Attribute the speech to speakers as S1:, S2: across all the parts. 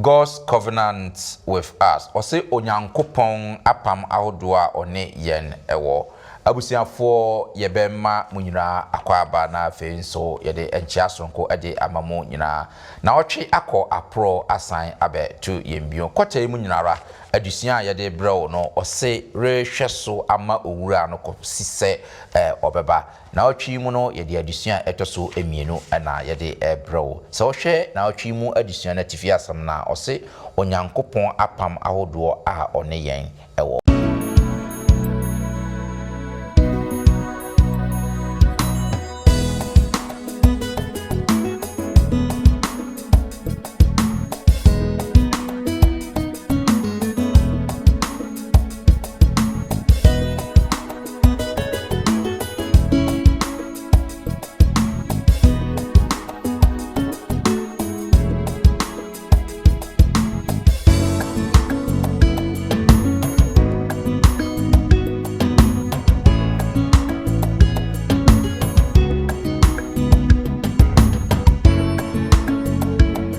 S1: God's covenant with us, ɔse Onyankopɔn apam ahodoɔ a ɔne yɛn wɔ. Abusuafoɔ yɛbɛma mo nyinaa akwaaba na afei nso yɛde nkyea soronko de ama mo nyinaa. Naɔtwe akɔ aporɔ asan abɛto yɛn bio. Kɔta yi mu nyinara adesua a yɛde rebrɛ wo no ɔse rehwɛ so ama owura no kɔsi sɛ ɔbɛba. Naawɔtwe yi mu no, yɛde adesua a ɛtɔ so mmienu na yɛde rebrɛ wo. Sɛ wohwɛ naawɔtwe yi mu adesua no atifi asɛm no a, ɔse Onyankopɔn apam ahodoɔ a ɔne yɛn wɔ.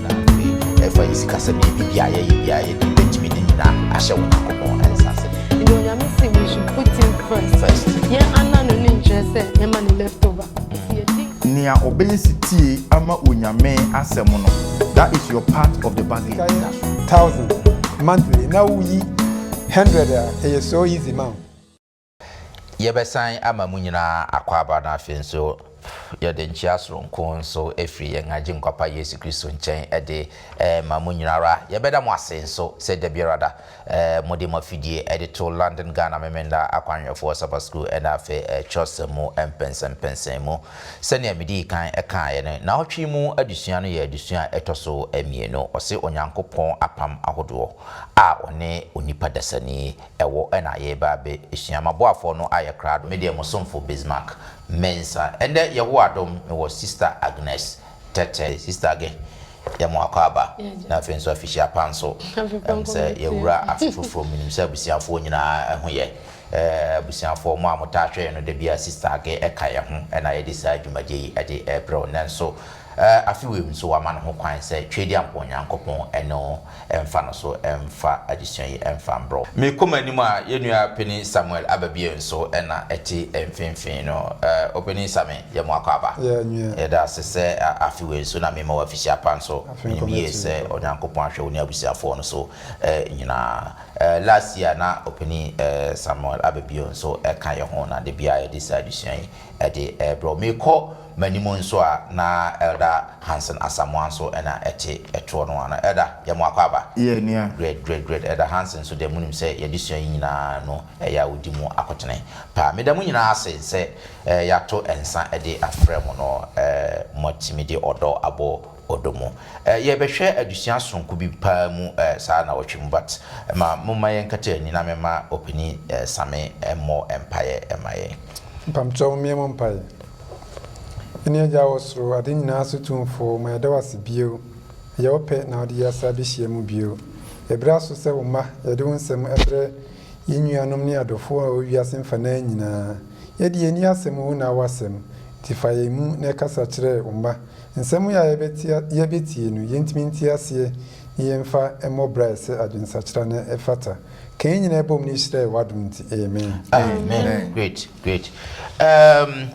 S1: Na afei ɛfa yɛ sikasɛm yɛ biribi a yɛyɛ biara yɛde bɛtumi de nyinaa ahyɛ Onyankopɔn nsa ase.
S2: Nti Onyame se we should put him first.
S1: First.
S2: Yɛn ana no ne nkyerɛ sɛ yɛma no left over. Nti yɛdi.
S3: Nea ɔbɛyɛ setie ama Onyame asɛm no, that is your part of the bargain.
S4: Sika yɛ thousand monthly na wo yi hundred a ɛyɛ so easy ma wo.
S1: Yɛbɛsan ama mo nyinaa akwaaba na afei nso yɛde nkyea soronko nso afiri yɛn Agyenkwa pa Yesu Kristo nkyɛn de rema mo nyina ara. Yɛbɛda mo ase nso sɛ da biara da mode mo afidie de to London Ghana Memenda Akwanhwɛfoɔ Saba Sukuu ɛna afei Kyerɛwsɛm mu mpɛnsɛmpɛnsɛn mu. Sɛnea medii kan kaeɛ no, naawɔtwe yi mu adesua no yɛ adesua a ɛtɔ so mmienu. Ɔse Onyankopɔn apam ahodoɔ a ɔne onipa dasani Ɛwɔ na yɛreba abɛsua. M'aboafoɔ no ayɛ krado. Me deɛ mo somfo Bismarck Mensah. Ɛndɛ Yehowa adom mewɔ Sister Agnes Tetteh. Sister Age, yɛ mo akwaaba. Na afei nso afihyia pa nso. Ɛm sɛ yɛwura afe foforɔ mu. Menim sɛ abusuafoɔ nyinaa ho yɛ. Abusuafoɔ, mo a motaa hwɛ yɛn no, da biara Sister Age ka yɛn ho na yɛde saa dwumadie yi de rebrɛ wo. Nanso afe wei mu nso wama no ho kwan sɛ Tweediampɔn Nyankopɔn ne wo mfa no so mfa adesua yi mfa mbrɛ wo. Me kɔ m'anim a, yɛn nua panin Samuel aba bio nso na ɛte mfimfini no. Ɔpanin Same, yɛ mo akwaaba.
S4: Yeah, nua.
S1: Yɛda ase sɛ afe wei nso na mema wo afihyia pa nso.
S4: Afe
S1: Menim
S4: nkɔ
S1: yie
S4: mɛto
S1: sɛ
S4: yɛn.
S1: Onyankopɔn ahwɛ wo ne abusuafoɔ no so nyinaa. Last year na ɔpanin Samuel aba bio nso ka yɛn ho na da biara yɛde saa adesua yi de rebrɛ wo. Mekɔ m'anim nso a, na Elder Hansen Asamoah nso na ɛte toɔ no ano. Elder, yɛ mo akwaaba.
S3: Yɛ nua.
S1: Great, great, great. Elder Hansen nso deɛ monim sɛ yɛadesua yi nyinaa no ɛyɛ a ɔdi mu akotene paa. Meda mo nyinaa ase sɛ yɛato nsa de afrɛ mo no, moatumi de ɔdɔ abɔ ɔdɔ mu. Yɛrebɛhwɛ adesua sononko bi paa mu saa nnawɔtwe mu but ma momma yɛnkata ani na memma Ɔpanin Same mmɔ mpaeɛ mma yɛn.
S4: Mpamokyɛw mommea mo mpaeɛ. Yɛn Agya a wɔ soro, ade nyinaa so tumfoɔ, ma yɛda wo ase bio. Ɛyɛ wo pɛ na wode yɛn asa abɛhyia mu bio. Ɛberɛ aso sɛ wo mma yɛde wo nsɛm brɛ yɛn nuanom ne adɔfoɔ a wɔwɔ wiase mfanaa nyinaa. Yɛde yɛnni asɛm wo na w'asɛm, nti fa yɛn mu na kasa kyerɛ wo mma. Nsɛm yi a yɛbɛtie no, yɛntumi nte aseɛ ne yɛmfa mmɔ bra a ɛsɛ adwensakyera na ɛfata. Ka yɛn nyinaa bom ne hyira yɛ w'adom nti, amen.
S1: Amen. Great, great. Um,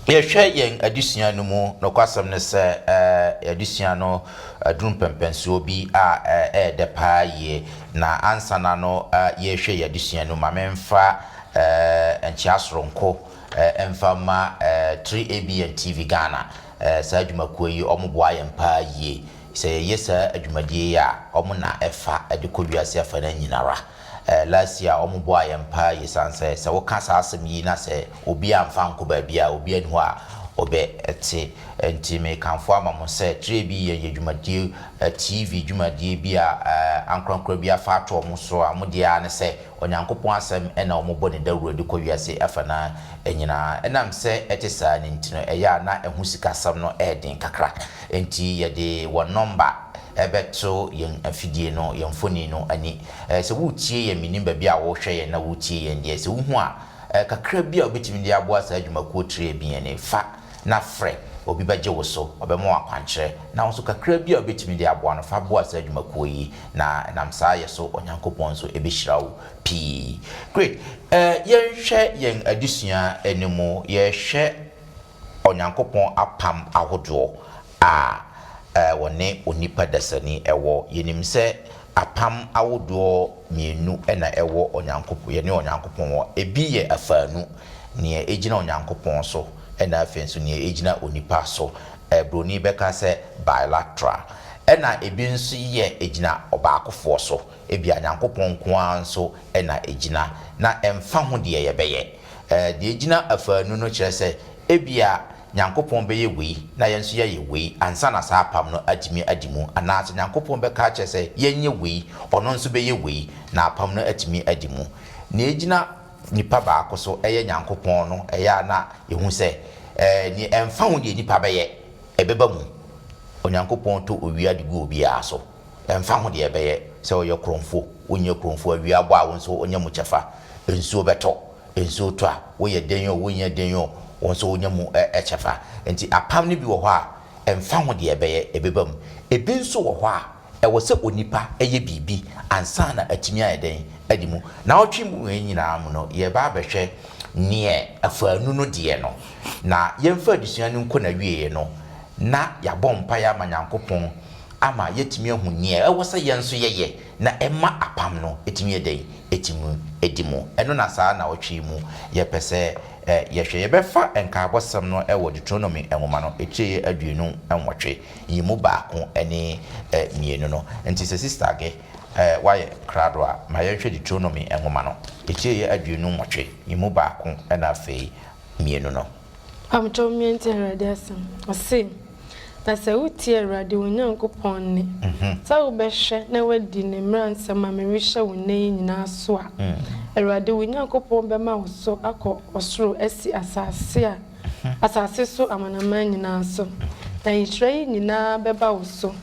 S1: yɛhwɛ yɛn adesua no mu, nokwasɛm ne sɛ eh, adesua no aduru mpɛmpɛnsoɔ bi a eh, ɛyɛ dɛ paa yie. Na ansa na no eh, yɛhwɛ yɛn adesua no, ma memfa eh, nkyea soronko eh, mfa ma eh, 3ABN TV Ghana. Eh, saa adwumakuo yi, wɔboa yɛn paa yie. Sɛ yɛyɛ saa adwumadie yi a, wɔn na ɛfa de kɔ wiase afanan nyinara. Last year wɔn boaa yɛn paa yie sane sɛ, sɛ woka saa asɛm yi na sɛ obi amfa ankɔ baabi a, obiara nni hɔ a ɔbɛ te. Nti mekamfo ama mo sɛ tire bi yɛ yɛ dwumadie, TV dwumadie bi a ankorankora bi afa ato wɔn so a wɔn deɛ ara ne sɛ Onyankopɔn asɛm na wɔbɔ no dawuro de kɔ wiase afanaa nyinaa. Ɛnam sɛ ɛte saa no nti no, ɛyɛ a na ɛho sikasɛm no yɛ den kakra. Enti yɛde wɔn nɔmba bɛto yɛn afidie no, yɛn mfoni no ani. Sɛ woretie yɛn, mennim baabi a worehwɛ yɛn na woretie yɛn deɛ, sɛ wohu a, kakra bi a wobɛtumi de aboa saa adwumakuo tire abien yi, fa na frɛ. Obi bɛgye wo so, ɔbɛma wo akwankyerɛ, na wo nso kakra bi a wobɛtumi de aboa no, fa boa saa adwumakuo yi, na ɛnam saa yɛ so Onyankopɔn nso bɛhyira wo pii. Great. Eh, yɛnhwɛ yɛn adesua no mu, yɛrehwɛ Onyankopɔn apam ahodoɔ a wɔne onipa dasani wɔ. Yɛnim sɛ apam ahodoɔ mienu na ɛwɔ Onyankopɔn, yɛne Onyankopɔn wɔ. Ebi yɛ afaanu, nea egyina Onyankopɔn so ɛna afei nso nea egyina onipa so. Broni bɛka sɛ bilateral. Ɛna ebi nso yɛ egyina ɔbaakofoɔ so, ebia Nyankopɔn nko ara nso na egyina, na ɛmfa ho deɛ yɛbɛyɛ. Deɛ egyina afaanu no kyerɛ sɛ ebia Nyankopɔn bɛyɛ wei na yɛn nso yɛayɛ wei ansa na saa apam no atumi adi mu, anaasɛ Nyankopɔn bɛka akyerɛ sɛ yɛnyɛ wei, ɔno nso bɛyɛ wei na apam no atumi adi mu. Nea egyina nipa baako so yɛ Nyankopɔn no, ɛyɛ a na yɛhu sɛ nea ɛmfa ho deɛ nipa bɛyɛ, ɛbɛba mu. Onyankopɔn tɔ owia de gu obiara so. Ɛmfa ho deɛ ɛbɛyɛ, sɛ woyɛ korɔmfo, wonyɛ korɔmfo, awia bɔ a wo nso wonya mu kyɛfa, nsuo bɛtɔ. Nsuo tɔ a, woyɛ dɛn o, wonyɛ dɛn o, wo nso wonya mu kyɛfa. Enti apam no bi wɔ hɔ a, ɛmfa ho deɛ ɛbɛyɛ, ɛbɛba mu. Ebi nso wɔ hɔ a, ɛwɔ sɛ onipa yɛ biribi ansa na atumi ayɛ dɛn? Adi mu. Naawɔtwe mu wei nyinaa mu no, yɛreba abɛhwɛ neɛ afaanu no deɛ no. Na yɛmfa adesua no nkɔ n'awieeɛ no, na yɛabɔ mpaeɛ ama Nyankopɔn ama yɛatumi ahu neɛ ɛwɔ sɛ yɛn nso yɛyɛ na ɛma apam no tumi yɛ dɛn? Ɛtumi di mu. Ɛno na saa nnawɔtwe yi mu yɛpɛ sɛ yɛhwɛ. Yɛbɛfa nkaebɔsɛm no wɔ Deuteronomy nwoma no etire 28 yi mu baako ne mienu no. Nti sɛ Sista Age woayɛ krado a, ma yɛnhwɛ Deuteronomy nwoma no etire 28 yi mu baako na afei mienu no.
S2: Mpamokyɛw mientie Awurade asɛm. Ɔse. Na sɛ wutie Awurade wo Nyankopɔn nne, sɛ wobɛhwɛ na woadi ne mmara nsɛm a merehyɛ wo nnɛ yi nyinaa so a, Awurade wo Nyankopɔn bɛma wo so akɔ ɔsoro asi asase a asase so amanaman nyinaa so, na nhyira yi nyinaa bɛba wo so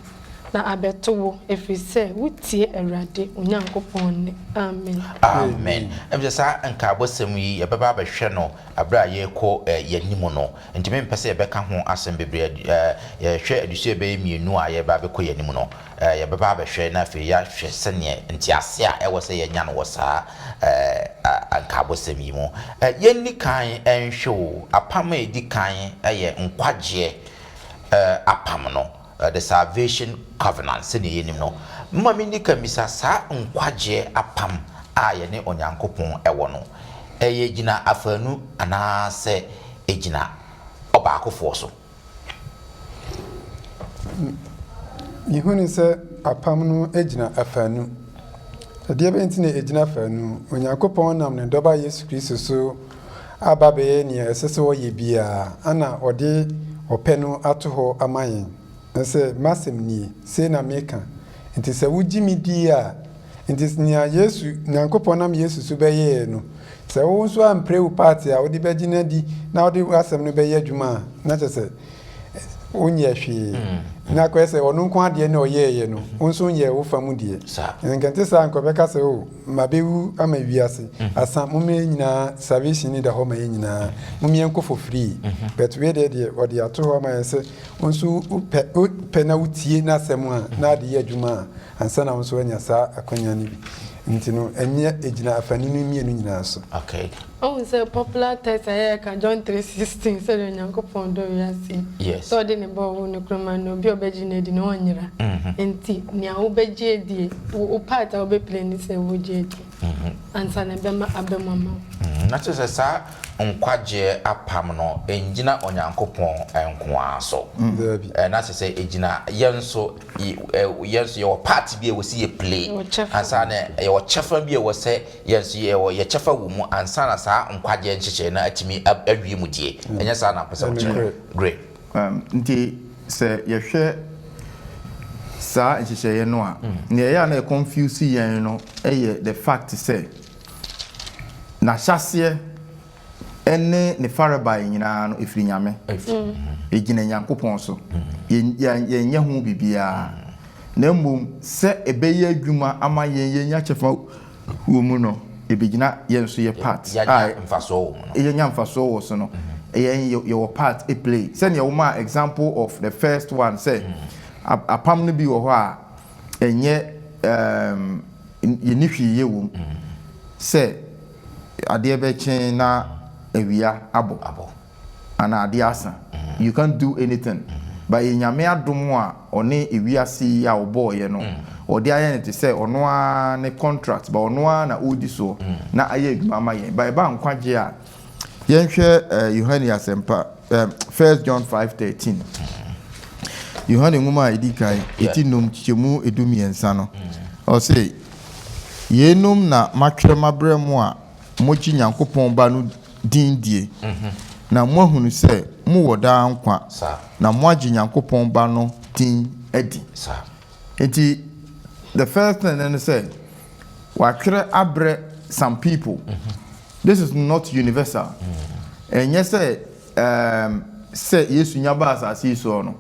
S2: na abɛto wo, ɛfiri sɛ wotie Awurade wo Nyankopɔn nne. Amen.
S1: Amen. Ɛm sɛ saa nkaebɔsɛm yi yɛbɛba abɛhwɛ no bere a yɛrekɔ yɛn anim no. Enti mempɛ sɛ yɛbɛka ho asɛm bebree. Yɛhwɛ adesua a ɛbɛyɛ mienu a yɛreba abɛkɔ yɛn anim no, yɛbɛba abɛhwɛ na afei yɛahwɛ sɛdeɛ nteaseɛ a ɛwɔ sɛ yɛnya no wɔ saa nkaabɔsɛm yi mu. Yɛnni kan nhwɛ o, apam a ɛdi kan yɛ nkwagyeɛ apam no, the salvation covenant, sɛdeɛ yɛnim no. Mma menni kan mmisa, saa nkwagyeɛ apam a yɛne Onyankopɔn wɔ no, ɛyɛ gyina afaanu anaasɛ ɛgyina ɔbaakofoɔ so?
S4: Mehunu sɛ apam no gyina afaanu. Ɛdeɛ bɛn nti na ɛgyina afaanu? Onyankopɔn nam ne Dɔba Yesu Kristo so aba abɛyɛ nea ɛsɛ sɛ ɔyɛ biara, ɛna ɔde ɔpɛ no ato hɔ ama yɛn sɛ, M'asɛm nie, sei na meka, enti sɛ wogye me di a, Enti nea Yesu, Nyankopɔn nam Yesu so bɛyɛɛ no, sɛ wo nso ampere wo part a wode bɛgye no adi na wode w'asɛm no bɛyɛ adwuma a, na kyerɛ sɛ wonyɛɛ hwee. Na akɔyɛ sɛ ɔno nko ara deɛ na ɔyɛeɛ no, wo nso wonyɛɛ wo fa mu deɛ. Nka ɛnte saa a, nka ɔbɛka sɛ, oh, mabɛwu ama wiase, asa, momma yɛn nyinaa, salvation no da hɔ ma yɛn nyinaa, momma yɛnkɔ for free. But wei deɛ deɛ, ɔde ato hɔ ama yɛn sɛ, wo nso wopɛ, wopɛ na wotie n'asɛm a, na ade yɛ adwuma a, Ansa na wo nso woanya saa akwanya no bi nti no, ɛnyɛ egyina afanu no mienu nyinaa so.
S1: Okay.
S2: Wohu sɛ popular text a yɛka John 3:16 sɛdeɛ Onyankopɔn dɔ wiase yi,
S1: Yes.
S2: sɛ ɔde ne ba a ɔwoo no koro maa no, obi a ɔbɛgye no adi no ɔnyera. Nti nea wobɛgye adie, wo wo part a wobɛplay ne sɛ wogye adi ansa na ɛbɛma aba mu ama wo.
S1: Na kyerɛ sɛ saa nkwagyeɛ apam no ɛngyina Onyankopɔn nko ara so.
S4: Daabi.
S1: Na kyerɛ sɛ ɛgyina yɛn nso yɛn nso yɛwɔ part bi a ɛwɔ sɛ yɛ play ansa na yɛwɔ kyɛfa bi a ɛwɔ sɛ yɛn nso yɛwɔ yɛ kyɛfa wɔ mu ansa na saa nkwagyeɛ nhyehyɛe no atumi awie mu die. Ɛnyɛ saa na mpɛ sɛ wokyerɛ? Great.
S3: Nti sɛ yɛhwɛ saa nhyehyɛeɛ no a, nea ɛyɛ a na ɛ confuse yɛn no yɛ the fact sɛ n'ahyɛaseɛ ne ne farebae nyinaa no, ɛfiri Nyame. Ɛgyina Nyankopɔn so. Yɛnyɛ ho biribiara. Na mmom sɛ ɛbɛyɛ adwuma ama yɛn yɛnya kyɛfa wɔ mu no, ɛbɛgyina yɛn nso yɛ part a
S1: Yɛanya mfasoɔ wɔ mu no.
S3: yɛnya mfasoɔ wɔ so no. Yɛn yɛwɔ part play sɛnea wɔma example of the first one sɛ apam no bi wɔ hɔ a ɛnyɛ yɛni hwee yɛ wɔ mu sɛ adeɛ bɛkye na awia abɔ anaa adeɛ asa, you can't do anything. But yɛ Nyame adom a ɔne ewiase yi a ɔbɔɔyɛ no, ɔde ayɛ no te sɛ ɔno ara ne contract, but ɔno ara na ɔredi soɔ na ayɛ adwuma ama yɛn. But ɛba nkwagye a, yɛnhwɛ Yohane Asɛmpa, First John 5:13. Yohane nwoma a ɛdi kan, ɛti 5 kyekyɛmu 13 no, ɔse, "Yeinom na matwerɛ mabrɛ mo a mogye Nyankopɔn Ba no din die, na moahunu sɛ mowɔ daa nkwa, na moagye Nyankopɔn Ba no din adi." Nti the first thing ne sɛ watwerɛ abrɛ some people. This is not universal. Ɛnyɛ sɛ sɛ Yesu nya ba asase yi soɔ no,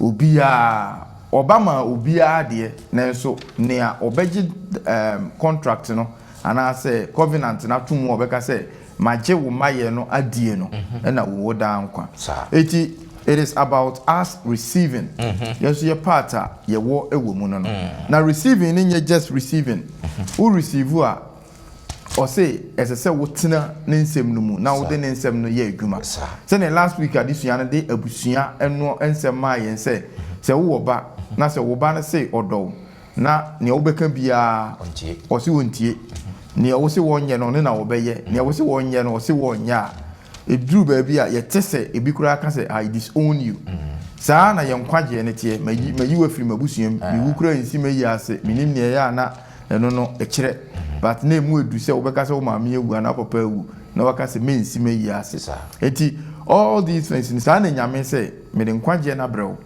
S3: obiara ɔba ma obiara deɛ, nanso nea ɔbɛgye contract no anaasɛ covenant no ato mu a ɔbɛka sɛ magye wo mayɛ no adie no, ɛna wowɔ daa nkwa. Eti it is about us receiving. Yɛn nso yɛ part a yɛwɔ wɔ mu no. Na receiving no nyɛ just receiving. Wo receive a, ɔse ɛsɛ sɛ wotena ne nsɛm no mu na wode ne nsɛm no yɛ adwuma, sɛnea last week adesua no de abusua ɛno nsɛm maa yɛn sɛ wowɔ ba na sɛ wo ba no se ɔdɔ wo na nea wobɛka biara
S1: Ɔntie.
S3: ɔse wɔntie, nea wo se wɔnyɛ no ɔne na wɔbɛyɛ, nea wo se wɔnyɛ no ɔse wɔnyɛ a, ɛduru baabi a yɛte sɛ ebi koraa ka sɛ, "I disown you." Saa na yɛn nkwagyeɛ no teɛ. Mayi wo afiri m'abusua mu, mewu koraa nsi mayi ase, menim nea ɛyɛ a na ɛno no ɛkyerɛ, but na emu edu sɛ wobɛka sɛ wo maame awu anaa papa awu na waka sɛ mensi mayi ase. Eti all these things no, saa na Nyame sɛ mede nkwagyeɛ no abrɛ wo.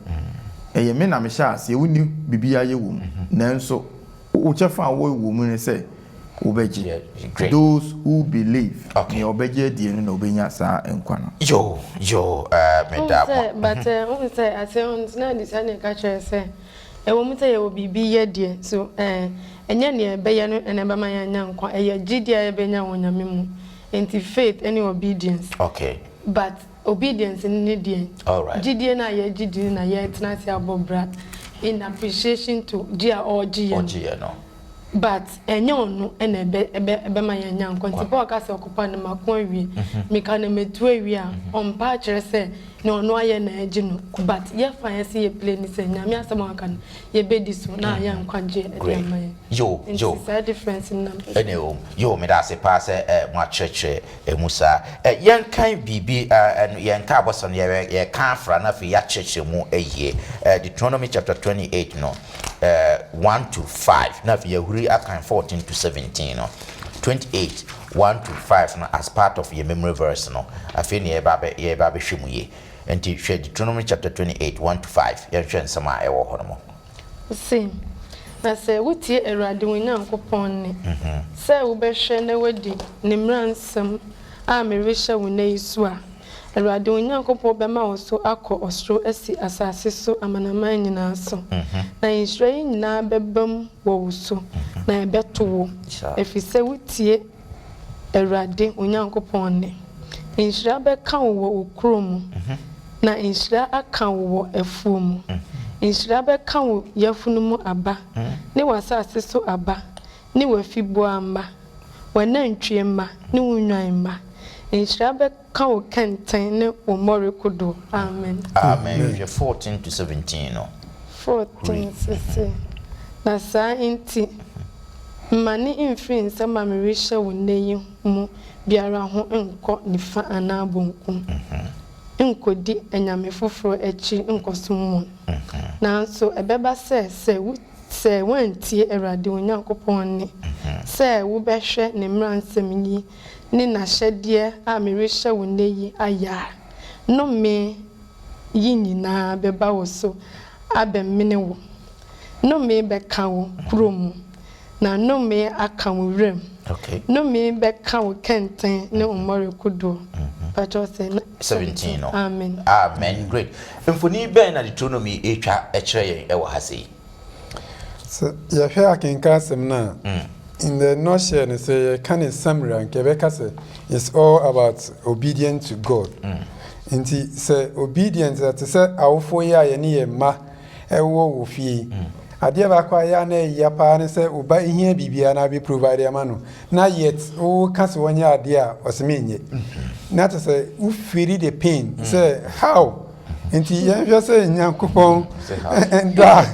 S3: Ɛyɛ me na mehyɛ aseɛ, wonni biribi ayɛ wɔ mu, nanso wo kyɛfa a wɔwɔ mu ne sɛ wobɛgye.
S1: Yeah, great.
S3: Those who believe, nea ɔbɛgye adie no na ɔbɛnya saa nkwa no.
S1: Yo, meda
S2: Wohu sɛ, but wohu sɛ asɛm no na de saa ne ka kyerɛ sɛ ɛwɔ mu sɛ yɛwɔ biribi yɛ deɛ so, ɛnyɛ nea ɛbɛyɛ no ɛna ɛbɛma yɛanya nkwa. Ɛyɛ gyidi a yɛbɛnya wɔ Nyame mu, nti faith ɛne obedience. But obedience no ne deɛ gyidie no a yɛgye di no na yɛtena ase abɔ bra in appreciation to gye a ɔregye yɛn no.
S1: Ɔgye yɛ no.
S2: But ɛnyɛ ɔno ɛna ɛbɛ ɛbɛ ɛbɛma yɛn nya nkwa. Nti Paul ka sɛ ɔkopa ne mako awie, meka ne metu awie a, ɔmpa akyerɛ sɛ na ɔno ayɛ na ɛgye no, but yɛfa yɛ sɛ yɛ play ne sɛ Nyame asɛm a ɔka no yɛbɛdi so na ayɛ nkwagye ɛde ama yɛn.
S1: Yo yo.
S2: Nti saa difference no nam.
S1: Ɛne o, yo, meda ase paa sɛ mo akyerɛkyerɛ emu saa. Yɛnkan biribi ɛ ɛno yɛnka abɔsɛm no, yɛka afra na afei yɛakyerɛkyerɛ mu ayie. Deuteronomy chapter 28 no, 1 to 5, na afei yɛahuri akan 14 to 17 no. 28 1 to 5 no as part of your memory verse no, afei ne yɛba abɛhwɛ mu yie. Nti hwɛ Deuteronomy chapter 28 1 to 5, yɛnhwɛ nsɛm a ɛwɔ hɔ no mu.
S2: Se na sɛ wotie Awurade wo Nyankopɔn ne sɛ wobɛhwɛ na woadi ne mmara nsɛm a merehyɛ wo nnɛ yi so a, Awurade wo Nyankopɔn bɛma wo so akɔ ɔsoro asi asase so amanaman nyinaa so, na nhyira yi nyinaa bɛba mu wɔ wo so na ɛbɛto wo, ɛfiri sɛ wotie Awurade wo Nyankopɔn ne. Nhyira bɛka wo wɔ wo kuro mu, na nhyira aka wo wɔ afuo mu. Nhyira bɛka wo yafunu mu aba ne w'asase so aba ne w'afiboa mma, w'anantwie mma ne wo nnwan mma. Nhyira bɛka wo kɛntɛn ne wo mmɔre kodoɔ. Amen.
S1: Amen. Hwɛ 14 to 17 no.
S2: 14 sese, na saa nti mmane mfiri nsɛm a merehyɛ wo nnɛ yi mu biara ho nkɔ nifa anaa bonkum nkɔdi anyame foforɔ akyi nkɔsom wɔn. Nanso ɛbɛba sɛ wo sɛ woantie Awurade wo Nyankopɔn ne sɛ wobɛhwɛ ne mmara nsɛm yi ne n'ahyɛdeɛ a merehyɛ wo nnɛ yi ayɛ a, nnome yi nyinaa bɛba wo so abɛmene wo. Nnome bɛka wo kuro mu, na nnome aka wo wuram. Nnome bɛka wo kɛntɛn ne wo mmɔre kodoɔ. Patro sɛ na
S1: 17 no.
S2: Amen.
S1: Amen. Great. Mfoni bɛn na Deuteronomy etwa ɛkyerɛ yɛn ɛwɔ ha sei?
S4: Sɛ yɛhwɛ akenka asɛm no a, in the nutshell no, sɛ yɛka ne summary a, nka yɛbɛka sɛ it's all about obedience to God. Nti sɛ obedience a te sɛ awofoɔ yi a yɛne yɛn mma wɔ wɔ fie yi, adeɛ baako a ɛyɛ a na ɛya paa ne sɛ wo ba hia biribiara na wobɛ provide ama no na yet woka sɛ ɔnyɛ adeɛ a ɔse menyɛ. Na kyerɛ sɛ wo feel the pain sɛ how? Nti yɛnhwɛ sɛ Nyankopɔn dɔ a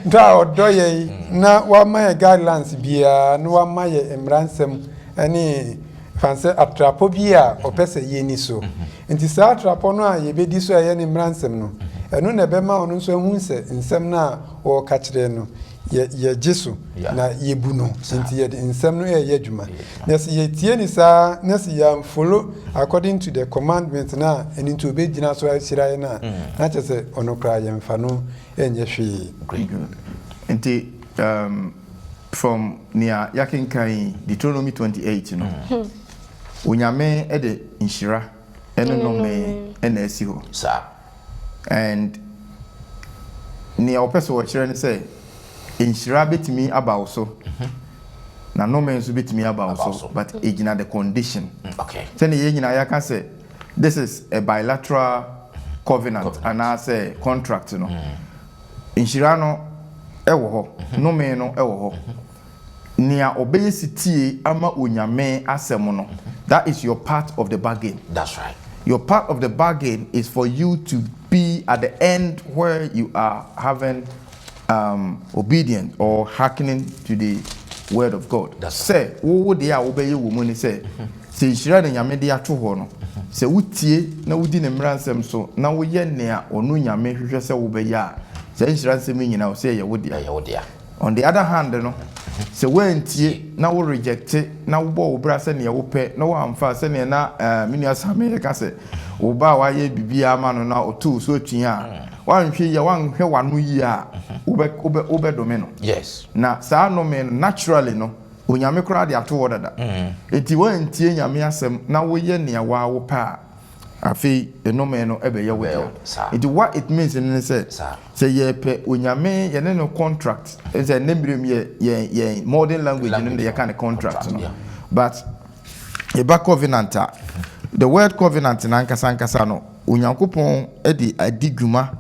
S4: dɔ a ɔdɔ yɛn na wama yɛ guidelines biara na wama yɛ mmara nsɛm ne fa sɛ atrapɔ bi a ɔpɛ sɛ yɛni so. Nti saa atrapɔ no a yɛbɛdi so a ɛyɛ ne mmara nsɛm no, ɛno na ɛbɛma ɔno nso ahu sɛ nsɛm no a ɔreka kyerɛ no yɛgye so na yɛbu no. Nti yɛde nsɛm no ɛyɛ adwuma. Na sɛ yɛtie ne saa na sɛ yɛamfollow according to the commandment no a, ɛno nti obɛgyina so ahyira yɛn a, na kyerɛ sɛ ɔno koraa yɛmfa no ɛnyɛ hwee.
S3: Nti from nea yɛakenkan yi, Deuteronomy 28 no, Onyame de nhyira ne nnome na asi hɔ.
S1: Saa.
S3: And nea ɔpɛ sɛ ɔkyerɛ ne sɛ nhyira bɛtumi aba wo so na nnome nso bɛtumi aba wo so, but ɛgyina the condition. Sɛnea yɛn nyinaa yɛaka sɛ this is a bilateral covenant anaasɛ contract no. Nhyira no ɛwɔ hɔ, nnome no ɛwɔ hɔ. Nea ɔbɛyɛ sitie ama Onyame asɛm no, that is your part of the bargain.
S1: That's right.
S3: Your part of the bargain is for you to be at the end where you are having obedient or hearkening to the word of God.
S1: That's
S3: Sɛ wo deɛ a wobɛyɛ wɔ mu ne sɛ sɛ nhyira na Nyame de ato hɔ no, sɛ wotie na wodi ne mmara nsɛm so na woyɛ nea ɔno Nyame hwehwɛ sɛ wobɛyɛ a, saa nhyira nsɛm yi nyinaa ɔsɛ ɛyɛ wo dea.
S1: Ɛyɛ wo dea.
S3: On the other hand no, sɛ woantie na wo reject na wobɔ wo bra sɛnea wopɛ na woamfa sɛnea na me nua Same yɛka sɛ wo ba a wayɛ biribiara ama no na ɔtoo so atua a, woanhwɛ yie a, woanhwɛ w'ano yie a, wobɛ wobɛdome no. Na saa nnome no, naturally no, Onyame koraa de ato hɔ dada. Enti woantie Nyame asɛm na woyɛ nea woa wopɛ a, afei nnome no bɛyɛ wo dea. Nti what it means no ne sɛ, sɛ yɛpɛ Onyame yɛne no contract, sɛ nnɛ mmerɛ mu yɛ yɛn yɛn modern language no na yɛka no contract no, but yɛba covenant a, the word covenant no ankasa ankasa no, Onyankopɔn de adi dwuma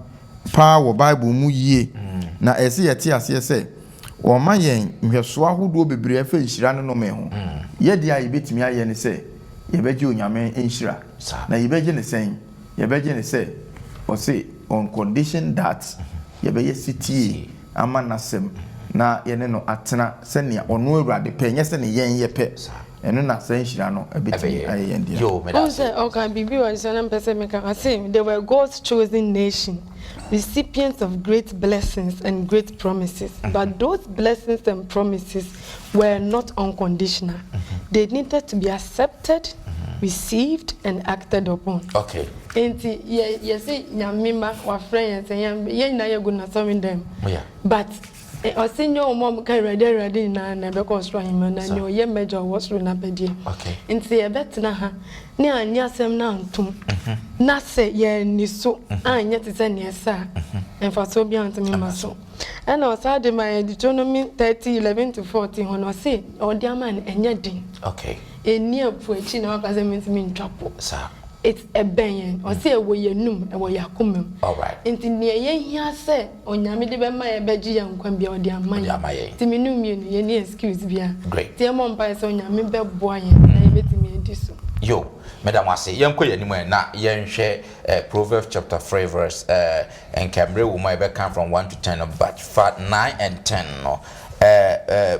S3: paa wɔ Bible mu yie, na ɛsɛ sɛ yɛte aseɛ sɛ wɔma yɛn nhwɛsoɔ ahodoɔ bebree ɛfa nhyira ne nnome ho. Yɛ deɛ a yɛbɛtumi ayɛ ne sɛ yɛbɛgye Onyame nhyira. Na yɛbɛgye no sɛn? Yɛbɛgye no sɛ ɔse on condition that yɛbɛyɛ setie ama n'asɛm na yɛne no atena sɛnea ɔno Awurade pɛ, nyɛ sɛnea yɛn yɛpɛ. Ɛno na saa nhyira no bɛtumi ayɛ yɛn dea.
S1: Yoo, meda
S2: Wohu
S1: ase.
S2: sɛ ɔka biribi wɔ adesua no a mepɛ sɛ meka, ɔse they were God's chosen nation, recipients of great blessings and great promises, but those blessings and promises were not unconditional. They needed to be accepted, received and acted upon. Enti yɛ yɛse Nyame mma wafrɛ yɛn sɛ yɛn yɛn nyinaa yɛgu n'asɔredan mu. But ɔse nyɛ wɔn a wɔka Awurade Awurade nyinaa na ɛbɛkɔ ɔsoro ahemman na nea ɔyɛ m'agya a ɔwɔ soro no apɛdeɛ. Nti yɛbɛtena ha ne annye asɛm no antom na sɛ yɛanni so anyɛ te sɛ nea ɛsɛ a, mfasoɔ biara ntumi mma so. Ɛna ɔsan de ma yɛn Deuteronomy 30, 11 to 14 hɔ no, ɔse ɔde ama no ɛnyɛ den. Ɛnni ɛpo akyi na waka sɛ mentumi ntwa po. It's ɛbɛn yɛn. Ɔse ɛwɔ yɛn anum, ɛwɔ yɛn akoma mu. Nti nea yɛhia sɛ Onyame de bɛma yɛn bɛgye yɛn nkwa biara ɔde ama yɛn. Nti me ne wo mmienu yɛnni excuse biara. Nti yɛmmɔ mpaeɛ sɛ Onyame bɛboa yɛn na yɛbɛtumi adi so.
S1: Yo, meda mo ase. Yɛnkɔ yɛn anim ɛ na yɛnhwɛ Proverbs chapter 3 verse eh, nka mmerɛ wɔ mu a yɛbɛka from 1 to 10 no, but fa 9 and 10 no eh, eh,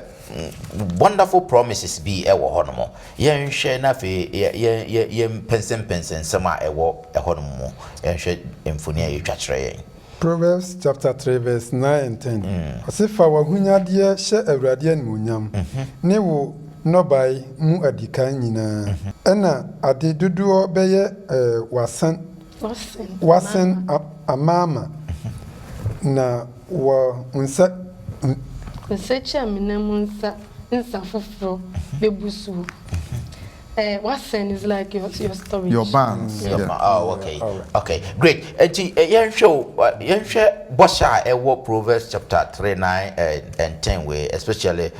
S1: wonderful promises bi wɔ hɔ nom. Yɛnhwɛ na afei yɛ yɛ yɛ yɛmpɛnsɛmpɛnsɛ nsɛm a ɛwɔ ɛhɔ nom mu. Yɛnhwɛ mfoni a yɛtwa kyerɛ yɛn.
S4: Proverbs chapter 3 verse 9 and 10. Ɔse fa w'ahonyadeɛ hyɛ Awurade animuonyam, ne wo nnɔbae mu adikan nyinaa, ɛna ade dodoɔ bɛyɛ w'asan w'asen amaama, na wɔ nsa.
S2: Nsakyi-amena mu nsa nsa foforɔ bɛbu soɔ. W'asɛn is like your storage.
S3: Your bands.
S1: Your yeah. Oh, okay. Right. Okay, great. Enti yɛnhwɛ o, yɛnhwɛ bɔhyɛ a ɛwɔ Proverbs chapter 3, 9 and 10 wei, especially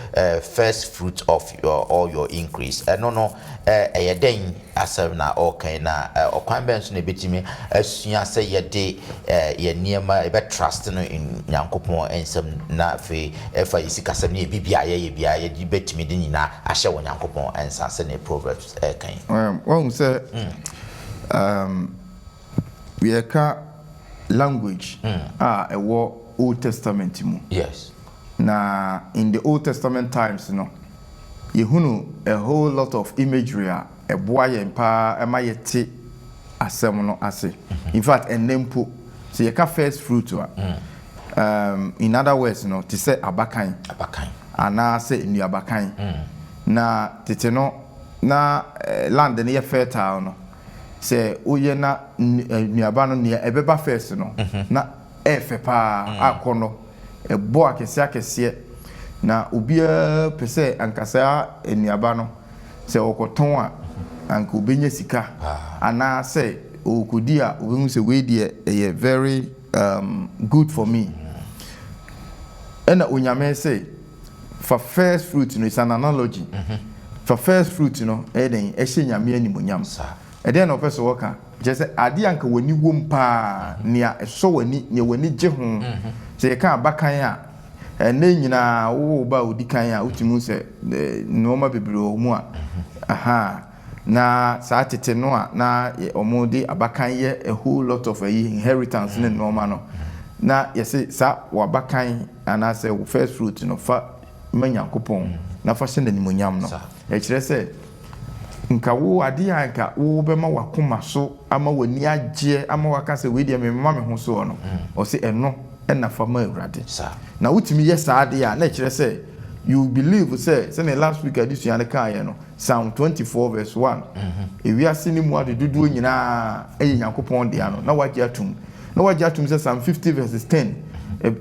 S1: first fruit of your all your increase. Ɛno no, ɛyɛ dɛn asɛm na ɔreka yi, na ɔkwan bɛn so na ebetumi asua sɛ yɛde yɛn nneɛma yɛbɛ trust no in Nyankopɔn nsam, na afei ɛfa yɛ sikasɛm ne yɛ biribi a yɛyɛ biara, yɛde bɛtumi de nyinaa ahyɛ wɔ Nyankopɔn nsa sɛnea Proverbs ɛka yi?
S3: Wahu sɛ yɛka language a ɛwɔ Old Testament mu. Na in the Old Testament times no, yɛhunu a whole lot of imagery a ɛboa yɛn paa ɛma yɛte asɛm no ase. In fact, ɛnnɛ mpo sɛ yɛka first fruit a, in other words no, te sɛ abakan
S1: Abakan.
S3: anaasɛ nnuabakan. Na tete no na land no yɛ fertile no, sɛ woyɛ na nnuaba no, nea ɛbɛba first no na ɛɛfɛ paa, akɔ no ɛbɔ akɛseɛ akɛseɛ, na obiara pɛ sɛ ankasa nnuaba no, sɛ ɔkɔtɔn a, anka obɛnya sika, anaasɛ ɔkɔdi a, obɛhu sɛ wei deɛ ɛyɛ very good for me. Ɛna Onyame sɛ fa first fruit no, is an analogy, fa first fruit no ɛyɛ den ɛhyɛ Nyame animonyam. Ɛdeɛn na ɔpɛ sɛ wɔka kyerɛ? Sɛ adeɛ anka w'ani wom paa, nea ɛsɔ w'ani, nea w'ani gye ho. Sɛ yɛka abakan a, ɛnɛ nyinaa wowɔ ba a odi kan a, wotumi sɛ nneɛma bebree wɔ mu a aha. Na saa tete no a na wɔn de abakan yɛ a whole lot of ɛyi inheritance ne nneɛma no, na yɛsɛ saa w'abakan anaasɛ wo first fruit no, fa ma Nyankopɔn na fa hyɛ n'animonyam no. Ɛkyerɛ sɛ nka wo adeɛ a nka wo bɛma w'akoma so ama w'ani agyeɛ ama waka sɛ wei deɛ mema me ho soɔ no, ɔsɛ ɛno ɛna fa ma Awurade. Na wotumi yɛ saa adeɛ a, na ɛkyerɛ sɛ you believe sɛ, sɛnea last week adesua no kaeɛ no, Psalm 24 verse 1, ewiase ne mu ade dodoɔ nyinaa ɛyɛ Nyankopɔn dea no, na wagye atum, na wagye atum sɛ Psalm 50 verses 10,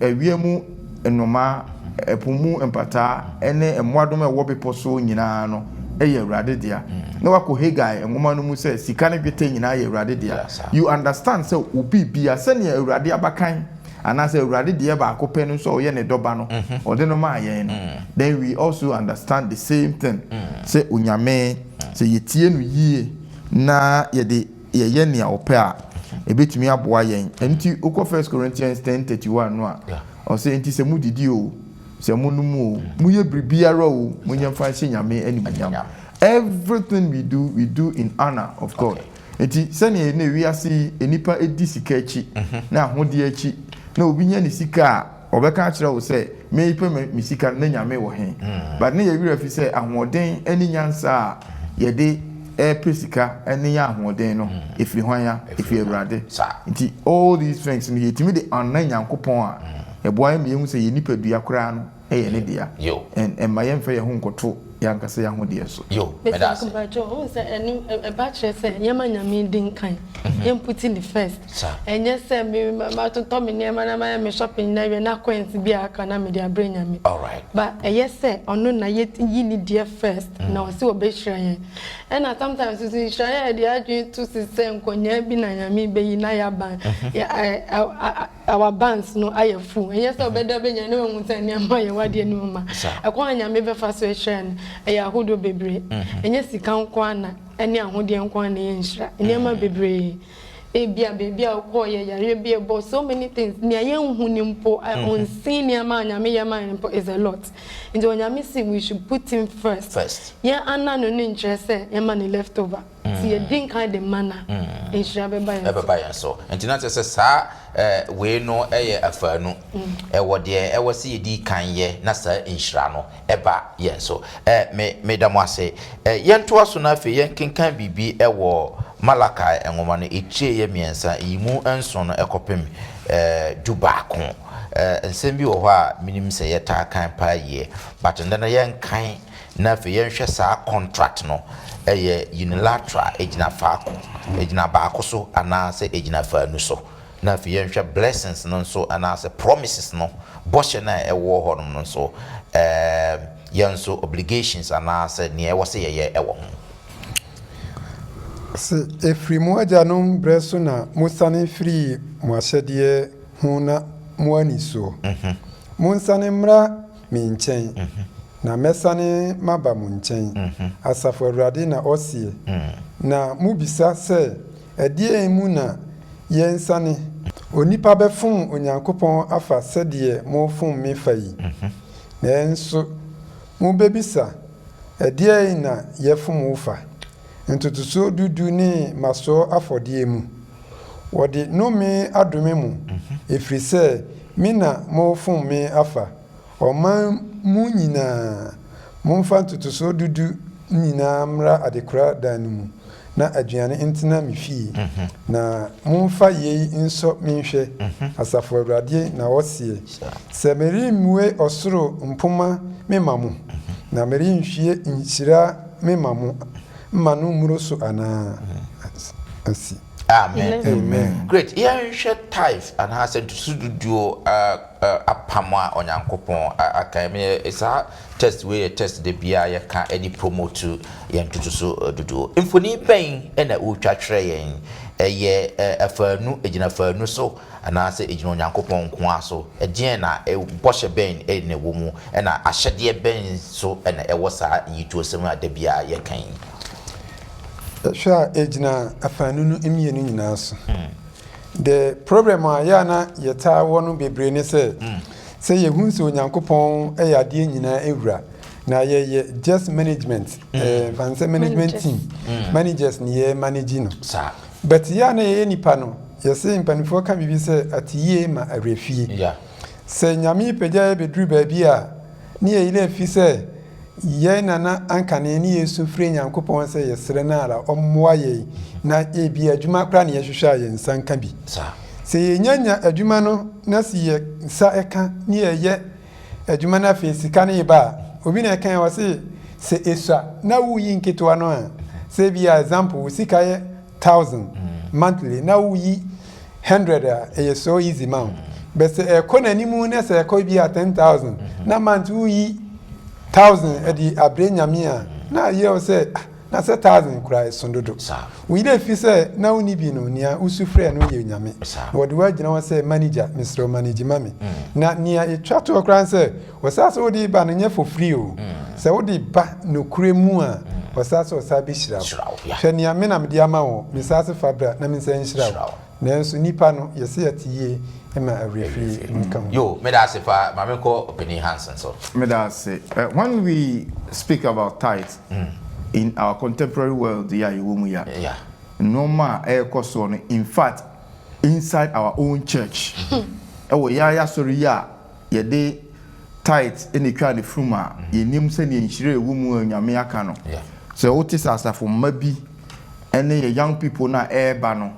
S3: ewia mu nnomaa, ɛpo mu mpataa ɛne mmoadom a ɛwɔ bepɔ so nyinaa no ɛyɛ Awurade dea, na wakɔ Hagai nwoma no mu sɛ sika ne dwetɛ nyinaa yɛ Awurade dea. You understand sɛ obi bia, sɛnea Awurade abakan anaasɛ Awurade deɛ baako pɛ no nso a ɔyɛ ne dɔba no, ɔde no maa yɛn no, then we also understand the same thing sɛ Onyame, sɛ yɛtie no yie na yɛde yɛyɛ nea ɔpɛ a, ebɛtumi aboa yɛn. Nti wokɔ First Corinthians 10:31 no a, ɔsɛ nti sɛ modidi o, sɛ monom o, moyɛ biribiara o, monyɛ mfa nhyɛ Nyame animuonyam. Everything we do, we do in honor of God. Nti sɛnea ne wiase yi nipa edi sika akyi na ahodeɛ akyi, na obi nya ne sika a, ɔbɛka akyerɛ wo sɛ mepɛ me sika no na Nyame wɔ he? But ne yɛ werɛ fi sɛ ahoɔden ne nyansa a yɛde ɛpɛ sika ne yɛ ahoɔden no, ɛfiri hwan a? Ɛfiri Awurade. Nti all these things no, yɛtumi de ana Nyankopɔn a, ɛboa yɛn ma yɛhu sɛ yɛ nipadua koraa no ɛyɛ ne dea. Ɛmma yɛmfa yɛn ho nkɔto yɛankasa yɛn ahodeɛ so.
S1: Yo, meda ase.
S2: Mpakyɛ, wohu sɛ ɛno ɛba kyerɛ sɛ yɛma Nyame di nkan, yɛmputi ne first. Ɛnyɛ sɛ me matotɔ me nneɛma na mayɛ me shopping na awie na coins bi a aka na mede abrɛ Nyame. But ɛyɛ sɛ ɔno na yɛyi ne deɛ first na ɔsɛ ɔbɛhyira yɛn. Ɛna sometimes nso nhyira yɛ yɛde adwene to se sɛ nkonnyaa bi na Nyame bɛyi na yɛaban our banks no ayɛ full. Ɛnyɛ sɛ ɔbɛda bɛnya ne wahu sɛ nneɛma yɛ wadeɛ no mu ma. Ɛkwan a Nyame bɛfa so ahyira no ɛyɛ ahodoɔ bebree. Ɛnyɛ sika nko ara na ɛne ahodeɛ nko ara na ɛyɛ nhyira. Nneɛma bebree, ebia beebi a wokɔɔ yɛ yareɛ bi ɛbɔ, so many things nea yɛnhu ne mpo, unseen nneɛma a Nyame yɛ ma yɛn mpo is a lot. Nti Onyame si we should put him first.
S1: First.
S2: Yɛn ana no ne nkyerɛ sɛ yɛma ne leftover. Nti yɛdi nkan de ma na nhyira bɛba yɛn so.
S1: Ɛbɛba yɛn so. Nti na kyerɛ sɛ saa wei no yɛ afaanu ɛwɔ deɛ ɛwɔ sɛ yɛdi kan yɛ na saa nhyira no ɛba yɛn so. Me meda mo ase. Yɛntoa so na afei yɛnkenkan biribi ɛwɔ Malachi nwoma no etire yɛ 3 yi mu 7 no ɛkɔpem 11. Nsɛm bi wɔ hɔ a menim sɛ yɛtaa kan paa yie, but ndɛ no yɛnkan na afei yɛnhwɛ saa contract no, ɛyɛ unilateral, ɛgyina faako, ɛgyina baako so anaasɛ ɛgyina faanu so, na afei yɛnhwɛ blessings no nso anaasɛ promises no, bɔhyɛ no a ɛwɔ hɔnom no nso, yɛn nso obligations anaasɛ nea ɛwɔ sɛ yɛyɛ ɛwɔ ho.
S4: Ɔse, Ɛfiri mo agyanom berɛ so na mosane firii mo ahyɛdeɛ ho na moanni soɔ. Monsane mmra me nkyɛn, na mɛsane maba mo nkyɛn, Asafo Awurade na ɔseɛ. Na mobisa sɛ, Ɛdeɛn mu na yɛnsane? Onipa bɛfom Onyankopɔn afa sɛdeɛ morefom me fa yi? Nanso mobɛbisa, Ɛdeɛn na yɛfom wo fa? Ntotosoɔ du du ne mmasoɔ afɔdeɛ mu. Wɔde nnome adome mo, ɛfiri sɛ me na morefom me afa. Ɔman mu nyinaa, momfa ntotosoɔ du du nyinaa mmra adekora dan no mu, na aduane ntena me fie. Na momfa yei nsɔ me nhwɛ, Asafo Awurade na ɔseɛ, sɛ meremmue ɔsoro mpomma memma mo, na merenhwie nhyira memma mo mma no mmoro so anaa? Asi.
S1: Amen.
S3: Amen.
S1: Great. Yɛnhwɛ tithe anaasɛ ntotosoduduo apam a Onyankopɔn aka. Ɛmɛ saa test wei yɛ test da biara yɛka de promote yɛn ntotoso duduo. Mfoni bɛn na wotwa kyerɛ yɛn? Ɛyɛ afaanu, ɛgyina afaanu so anaasɛ ɛgyina Onyankopɔn nko ara so? Ɛdeɛn na bɔhyɛ bɛn na ɛwɔ mu ɛna ahyɛdeɛ bɛn nso na ɛwɔ saa nyituosɛm a da biara yɛka yi?
S4: Hwɛ a ɛgyina afaanu no mmienu nyinaa so. The problem a yɛ a na yɛtaa wɔ no bebree ne sɛ, sɛ yɛhu sɛ Onyankopɔn yɛ adeɛ nyinaa wura, na yɛyɛ just management, ɛɛ, fa no sɛ management team, managers ne yɛ manage no. But yɛ a na yɛyɛ nipa no, yɛse mpanimfoɔ ka biribi sɛ ateyie ma awerɛfie. Sɛ Nyame pagya yɛ bɛduru baabi a, ne yɛyere afi sɛ Yɛn nana ankane ne yɛsu frɛ Nyankopɔn sɛ yɛsrɛ no ara ɔmmoa yɛn na ebia adwuma koraa na yɛhwehwɛ a yɛn nsa nka bi. Sɛ yɛnya nya adwuma no na se yɛ nsa ka ne yɛyɛ adwuma no afei sika no reba a, obi na ɛkae ɔse sɛ esua na woyi nketewa no a, sɛ ebia example wo sika yɛ thousand monthly na woyi hundred a ɛyɛ so easy ma wo but sɛ ɛkɔ n'anim na sɛ ɛkɔ bi a 10,000 na month woyi thousand ɛde abrɛ Nyame a na ayɛ wo sɛ ah na sɛ thousand koraa ɛso dodo. Wo yerɛ fi sɛ na wonni bi no nea wosu frɛ no yɛ Nyame na wɔde wo agyina hɔ sɛ manager mesrɛ wo manage ma me na nea ɛtwa toɔ koraa ne sɛ Ɔsaa sɛ wode ba no nyɛ for free o. Sɛ wode ba nokorɛ mu a, ɔsaa sɛ ɔsaa bɛhyira wo. Hwɛ nea me na mede ama wo, me saa se fa bra na me nsa nhyira wo. Nanso nnipa no, yɛse yɛte yie ma awerɛfie nka ho.
S1: Yo, meda ase paa. Ma menkɔ Ɔpanin Hansen so.
S3: Meda ase. When we speak about tithe in our contemporary world yi a yɛwɔ mu yi a, nnoɔma a ɛrekɔ soɔ no, in fact inside our own church, ɛwɔ yɛn ara y'asɔre yi a yɛde tithe na etwaa ne funu a, yennim sɛnea nhyira a ɛwɔ mu a Onyame aka no. Sɛ wote sɛ asafo mma bi ne yɛ young people no a ɛreba no,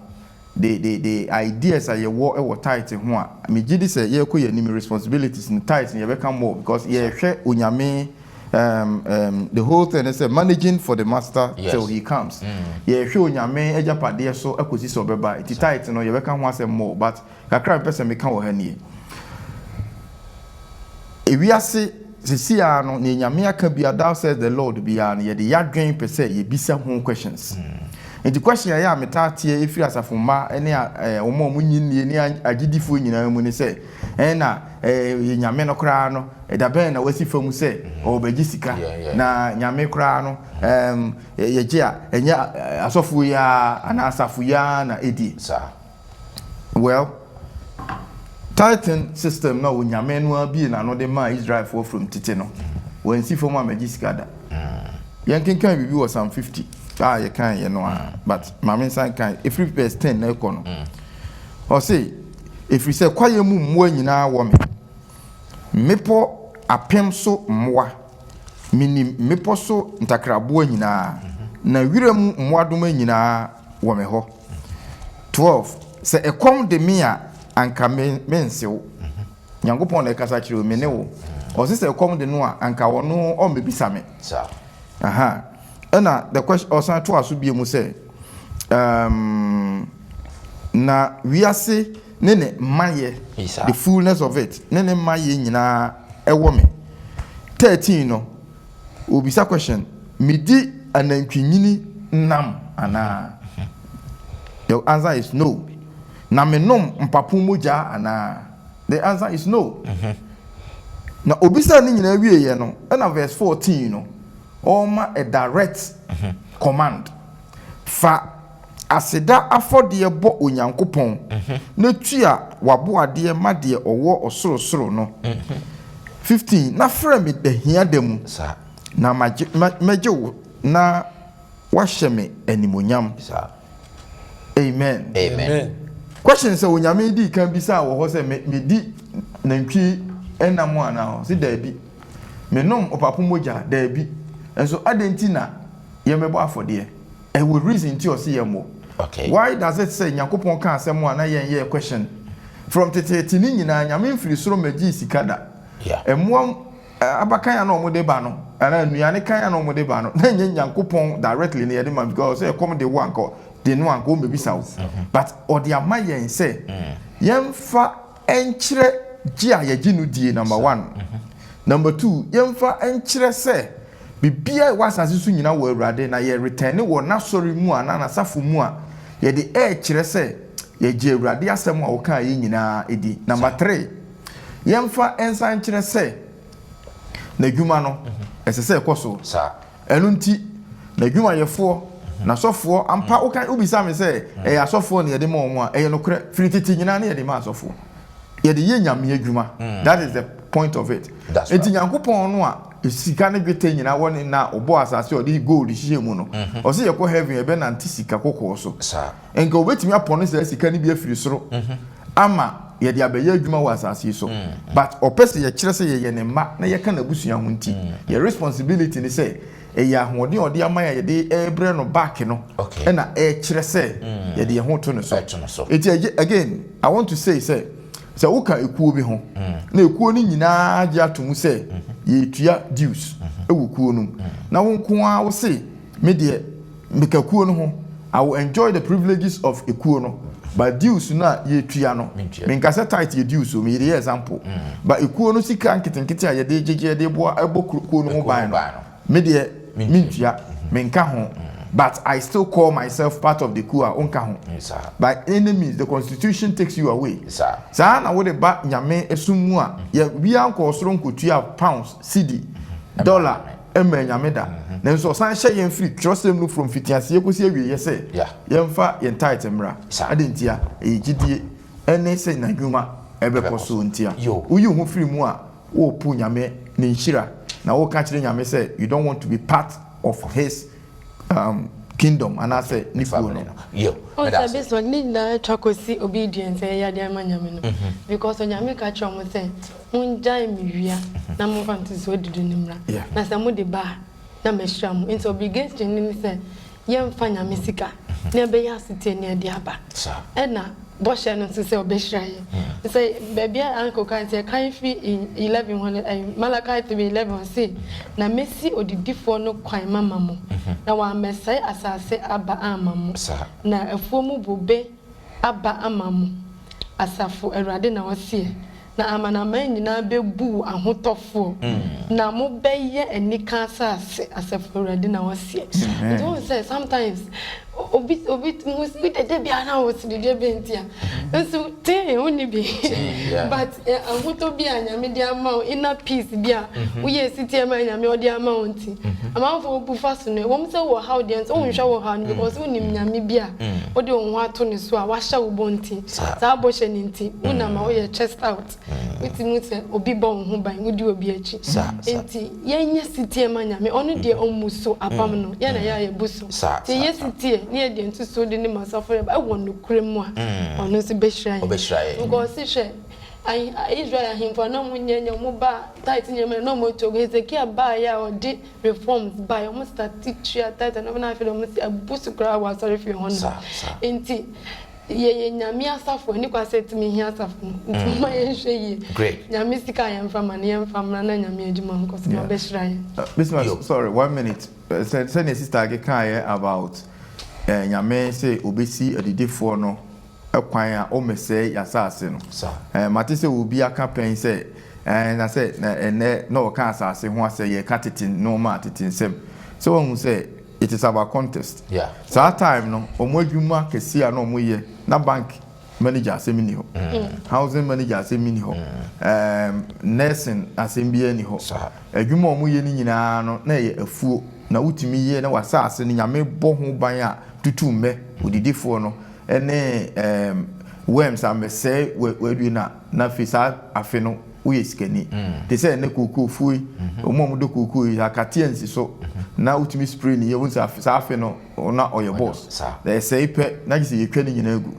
S3: the the the ideas a yɛwɔ wɔ tithe ho a, megye di sɛ yɛrekɔ yɛn anim responsibilities no, tithe no yɛbɛka more because yɛrehwɛ Onyame um, um, the whole thing ne sɛ managing for the master till he comes. Yɛrehwɛ Onyame agyapadeɛ so akɔsi sɛ ɔbɛba, nti tithe no yɛbɛka ho asɛm more but Kakra a mepɛ sɛ meka wɔ ha nie. Ewiase seesei ara no, nea Nyame aka biara, thou says the Lord biara no, yɛde yadwen pɛ sɛ yɛbisa ho questions. Nti question a ɛyɛ a metaa teɛ ɛfiri asafo mma ne wɔn a wɔn nnye nnie ne agyedifoɔ nyinaa mu ne sɛ, ɛna yɛ Nyame no koraa no, da bɛn na wasi fam sɛ ɔrebɛgye sika? Na Nyame koraa no, yɛgye a, ɛnyɛ asɔfoɔ yi ara anaa asafo yi ara na ɛdie. Well, tithing system no a Onyame no ara bue n'ano de maa Israelfoɔ from tete no, wansi fam ammɛgye sika da. Yɛnkenkan biribi wɔ Psalm 50 a yɛkaeɛ no ara, but ma mensan nkan, ɛfiri verse 10 na ɛkɔ no. Ɔse, ɛfiri sɛ kwaeɛ mu mmoa nyinaa wɔ me, mmepɔ apem so mmoa, menim mmepɔ so ntakraboa nyinaa, na wira mu mmoadoma nyinaa wɔ me hɔ. 12, Sɛ ɛkɔm de me a, anka me mense wo. Nyankopɔn na ɛkasa kyerɛ wo, me ne wo. Ɔse sɛ ɛkɔm de no a, anka ɔno ɔmmɛbisa me. Aha. Ɛna the question, ɔsan toa so bio mu sɛ, um, na wiase ne ne mayɛ, the fullness of it, ne ne mayɛ nyinaa ɛwɔ me. 13 no, Obisa question, medi anantwinyini nam anaa? The answer is no. Na menom mpapo mogya anaa? The answer is no. Na obisa ne nyinaa wieɛ no, ɛna verse 14 no, ɔma a direct command: fa aseda afɔdeɛ bɔ Onyankopɔn na tua w'aboadeɛ ma deɛ ɔwɔ ɔsorosoro no. 15, na frɛ me ahia da mu na mɛgye wo na wahyɛ me animonyam. Amen.
S1: Amen.
S3: Question sɛ Onyame di kan bisa wɔ hɔ sɛ medi nantwi ɛnam anaa? Ɔsi daabi. Menom ɔpapo mogya? Daabi. Nso adɛn nti na yɛmɛbɔ afɔdeɛ? Ɛwɔ reason nti ɔsi yɛn mmɔ. Why does it say Nyankopɔn ka asɛm a na yɛn yɛ question? From tetete ne nyinaa, Nyame mfiri soro mɛgye sika da. Ɛmoa abakan a na wɔde ba no anaa nnuane kan a na wɔde ba no, na nyɛ Nyankopɔn directly na yɛde ma, because sɛ ɛkɔm de wo anka de no anka wɔmmɛbisa wo, but ɔde ama yɛn sɛ yɛmfa nkyerɛ gye a yɛgye no die, number one. Number two, yɛmfa nkyerɛ sɛ biribiara ɛwɔ asase so nyinaa wɔ Awurade, na yɛ return wɔ n'asɔre mu a na n'asafo mu a yɛde ɛɛkyerɛ sɛ yɛgye Awurade asɛm a wɔka yɛ nyinaa edi. Number three, yɛmfa nsa nkyerɛ sɛ n'adwuma no ɛsɛ sɛ ɛkɔ so. Ɛno nti n'adwumayɛfoɔ, n'asɔfoɔ ampa. Woka wobisa me sɛ ɛyɛ asɔfoɔ na yɛde ma wɔn a, ɛyɛ nokorɛ. Firi tete nyinaa ne yɛde ma asɔfoɔ, yɛde yɛ Nyame adwuma. That is the point of it. Nti Nyankopɔn no a sika ne dwetɛ nyinaa wɔ ne na ɔbɔ asase a ɔde gold hyehyɛ mu no, ɔsɛ yɛkɔ heaven, yɛbɛnante sika kɔkɔɔ so. Nka obetumi apɔne saa sika no bi afiri soro ama yɛde abɛyɛ adwuma wɔ asase yi so, but ɔpɛ sɛ yɛkyerɛ sɛ yɛyɛ ne mma na yɛka n'abusua ho, nti yɛ responsibility ni sɛ ɛyɛ ahoɔden a ɔde ama yɛ, yɛde ɛrebrɛ no back no, ɛna ɛrekyerɛ sɛ yɛde yɛn ho to ne so.
S1: Ɛto no so.
S3: Eti again, I want to say sɛ woka ekuo bi ho na ekuo no nyinaa gye ato mu sɛ yɛtua dues ɛwɔ kuo no mu, na wo nko ara wo se me deɛ meka kuo no ho, I will enjoy the privileges of ekuo no, but dues no a yɛtua no,
S1: Mentua.
S3: Menka sɛ tithe yɛ dues o, meyɛde yɛ example, but ekuo no sika nketenkete a yɛde gyegye, yɛde boa ɛbɔ kuo no ho
S1: Kuo
S3: ban
S1: no
S3: no,
S1: ban no.
S3: me deɛ
S1: Mentua.
S3: mentua, menka ho, but I still call myself part of the kuo a wonka ho. By any means, the constitution takes you away. Saa na wode ba Nyame esum mu a, yɛ wia nkɔ soro nkotua pounds, cedi, dollar ɛma Nyame da, nanso ɔsan hyɛ yɛn firi twerɛsɛm no from fitiaseɛ kɔsi awieɛ sɛ yɛmfa yɛn tithe mmra. Ade ntia ɛyɛ gyidie ɛne sɛ n'adwuma ɛbɛkɔ so ntia. Woyi wo ho firi mu a, wɔrepo Nyame ne nhyira na wɔka kyerɛ Nyame sɛ you don't want to be part of his kingdom anaasɛ ne kuo
S1: Family
S3: no.
S1: no. Yo.
S2: Ɔn
S1: Meda
S2: sɛ
S1: ase.
S2: Bismarck ne nyinaa atwa kɔsi obedience a ɛyɛ adeɛ ama Nyame no, because Onyame ka kyerɛ ɔmo sɛ mongyae me wia na momfa ntosoɔ dudu ne mmra, na sɛ mode ba a na mahyira mo. Nti obligation ne ne sɛ yɛmfa Nyame sika na ɛbɛyɛ asetie ne ɛde aba. Ɛna bɔhyɛ no nso sɛ ɔbɛhyira yɛ sɛ baabi a anko kan sɛ kan fi 11 hɔ no, Malachi 3:11, ɔse na mesi odidifoɔ no kwan mama mo na wammɛsɛe asase aba ama mo na afuo mu bobe aba ama mo, asafo Awurade na ɔseɛ. Na amanaman nyinaa bɛbu wo ahotɔfoɔ na mobɛyɛ anika asase, asafo Awurade na ɔseɛ. Nti wohu sɛ sometimes obi hu dede biara na wɔ sirideɛ bi nti a nso tee wonni bi, but ahotɔ bi a Nyame de ama wo, inner peace bi a woyɛ esi ma Nyame ɔde ama wo, nti amanfoɔ bu fa so no wɔn sɛ wɔ haw deɛ nso wonhwɛ wɔ haw no, because wonim Nyame bi a wode wo ho ato ne so a wahyɛ wo bɔ, nti saa bɔhyɛ ne nti wonam a woyɛ chest out, wotumi sɛ obi bɔ wo ho ban, wodi obi akyi. Nti yɛnyɛ sitie ma Nyame. Ɔno deɛ ɔmmu so apam no, yɛn na yɛ a yɛbu so. Nti yɛ sitie ne yɛde ntosuo de ne ma asafo yɛ ɛwɔ nokorɛ mu a, ɔno nso bɛhyira yɛn.
S1: Ɔbɛhyira yɛn.
S2: Because hwɛ Israel ahemfo a na ɔmo nyɛ nyɛ ɔmo ba tithe nneɛma na ɔmo etu Hezekiah baa yɛ a ɔde reforms baa yɛ, ɔmo start tua tithe na ɔmo na afei de ɔmo si abu so koraa wɔ asɔre fie hɔ no. Nti yɛyɛ Nyame asafo ani kwa sɛ ɛtumi hia asafo no, nti ma yɛnhwɛ yie. Nyame sika a yɛmfa ma no, yɛmfa mmra na Nyame adwuma nkɔ so na ɔbɛhyira yɛn.
S3: Bismarck,
S1: Yo.
S3: sorry, one minute. Sɛnea sister akekaeɛ about Nyame sɛ obɛsi adidifoɔ no kwan a ɔmmɛsɛe yɛasase no. Mate sɛ obi aka pɛn sɛ na sɛ na ɛnɛ na ɔka asase ho asɛ yɛka tete nneɛma a tete nsɛm sɛ wahu sɛ It is about contest. Saa time no, wɔn adwuma kɛseɛ a na wɔyɛ na bank manager asɛm nni hɔ, housing manager asɛm nni hɔ, nursing asɛm biara nni hɔ. Adwuma a wɔyɛ no nyinaa no, na ɛyɛ afuo. Na wotumi yɛ na w'asaase no, Nyame bɔ ho ban a tutu mmɛ, odidifoɔ no, ne worms ammɛsɛe w'adue no a, na afei saa afe no woyɛ sikani. Te sɛ ɛnnɛ kookoofuo yi, wɔn a wɔdɔ kookoo yi, akateɛ nsi so na wotumi spray no yie, wohu sɛ saa afe no na ɔyɛ boss. Na ɛsɛe pɛ na gye sɛ yɛtwa ne nyinaa gu.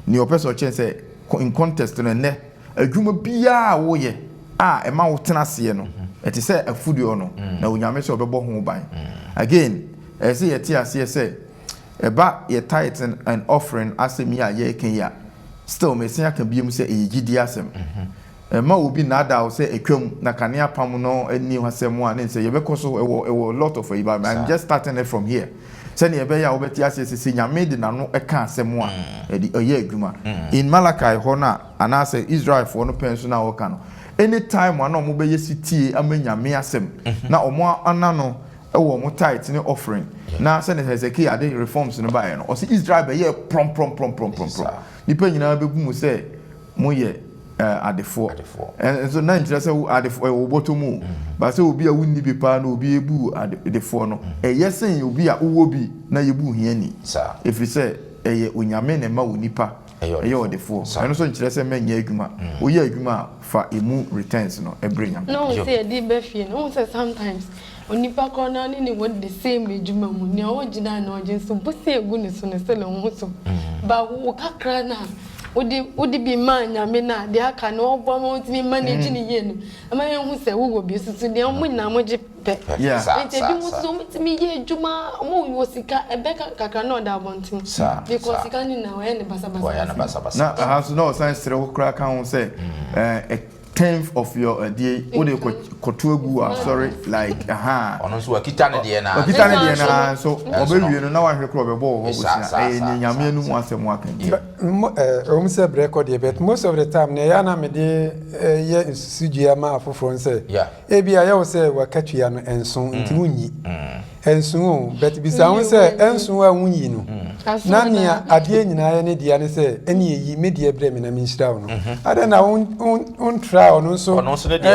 S3: Nea ɔpɛ sɛ ɔkyerɛ ne sɛ in contest no ɛnnɛ adwuma biara a woyɛ a ɛma wotena aseɛ no, ɛte sɛ afudeɛ no, na Onyame sɛ ɔbɛbɔ ho ban. Again, ɛsɛ sɛ yɛte aseɛ sɛ ɛba yɛ tithe and offering asɛm yi a yɛreka yi a, still mesan aka biom sɛ ɛyɛ gyidie asɛm. Mma obi nnaadaa wo sɛ atwam na kane apam no nni ho asɛm a ne nsɛ yɛbɛkɔ so ɛwɔ ɛwɔ lot of ayi but I'm just starting it from here sɛnea ɛbɛyɛ a wobɛte aseɛ sɛ sɛ Nyame de n'ano ka asɛm a ɛde ɛyɛ adwuma. In Malachi hɔ no a anaasɛ Israelfoɔ no pɛn so no a wɔka no anytime a na wɔbɛyɛ setie ama Nyame asɛm na wɔn ana no wɔ wɔn tithe ne offering na sɛnea Hezekiah de reforms no baeɛ no ɔse Israel bɛyɛɛ prɔmprɔmprɔmprɔmprɔm nnipa nyinaa bɛbu mo sɛ moyɛ adefoɔ. Nso na nkyerɛ sɛ wo adefoɔ ɛwɔ bɔtɔ mu o. Ba sɛ obi a wonni bi paa na obi ebu adefoɔ no, ɛyɛ sen obi a wowɔ bi na yɛbu hiani. Ɛfiri sɛ ɛyɛ Onyame na ɛma onipa ɛyɛ ɔdefoɔ. Ɛno nso nkyerɛ sɛ mɛnyɛ adwuma. Woyɛ adwuma a, fa ɛmu returns no brɛ Nyame.
S2: Na wohu sɛ yɛde ba fie no, wohu sɛ sometimes Onipa korɔ no ara ne ne wɔ the same adwuma mu, nea ɔgyina na ɔgye nso bosea egu ne so no still ɔho so. But wo kakra no a wode wode bi maa Nyame no a deɛ aka no ɔboa ma wotumi manage no yie no ɛma yɛhu sɛ wowɔ bi nso deɛ mo nyinaa mogye pɛ. Nti ebi mo nso wɔtumi yɛ adwuma wɔn wɔ sika ɛbɛka kakra na ɔda abɔnten because sika no nyinaa wɔyɛ no basabasa.
S3: Na aha nso na ɔsan srɛ wo koraa ka ho sɛ ɛɛ Tenth of your ɛdeɛ wo de kɔto agu wɔ asɔre like ahaa.
S1: Ɔno nso wakita ne deɛ naa.
S3: Wakita ne deɛ naa nso ɔbɛwie no na wahwɛ koraa ɔbɛbɔ wɔ hɔ bosea ɛyɛ nea Nyame anum asɛm aka nti.
S4: Ɛwom sɛ brɛ kɔ deɛ but most of the time nea ɛyɛ a na mede yɛ nsusudua ma afoforɔ ne sɛ ebia ɛyɛ wo sɛ w'akatua no ɛnso nti wonnyi. Ɛnso o, but bisa ho sɛ, ɛnso a wonyi no, na nea adeɛ nyinaa yɛ ne dea ne sɛ, ɛne yi, me deɛ brɛ me na menhyira wo no. Adɛn na wontra ɔno nso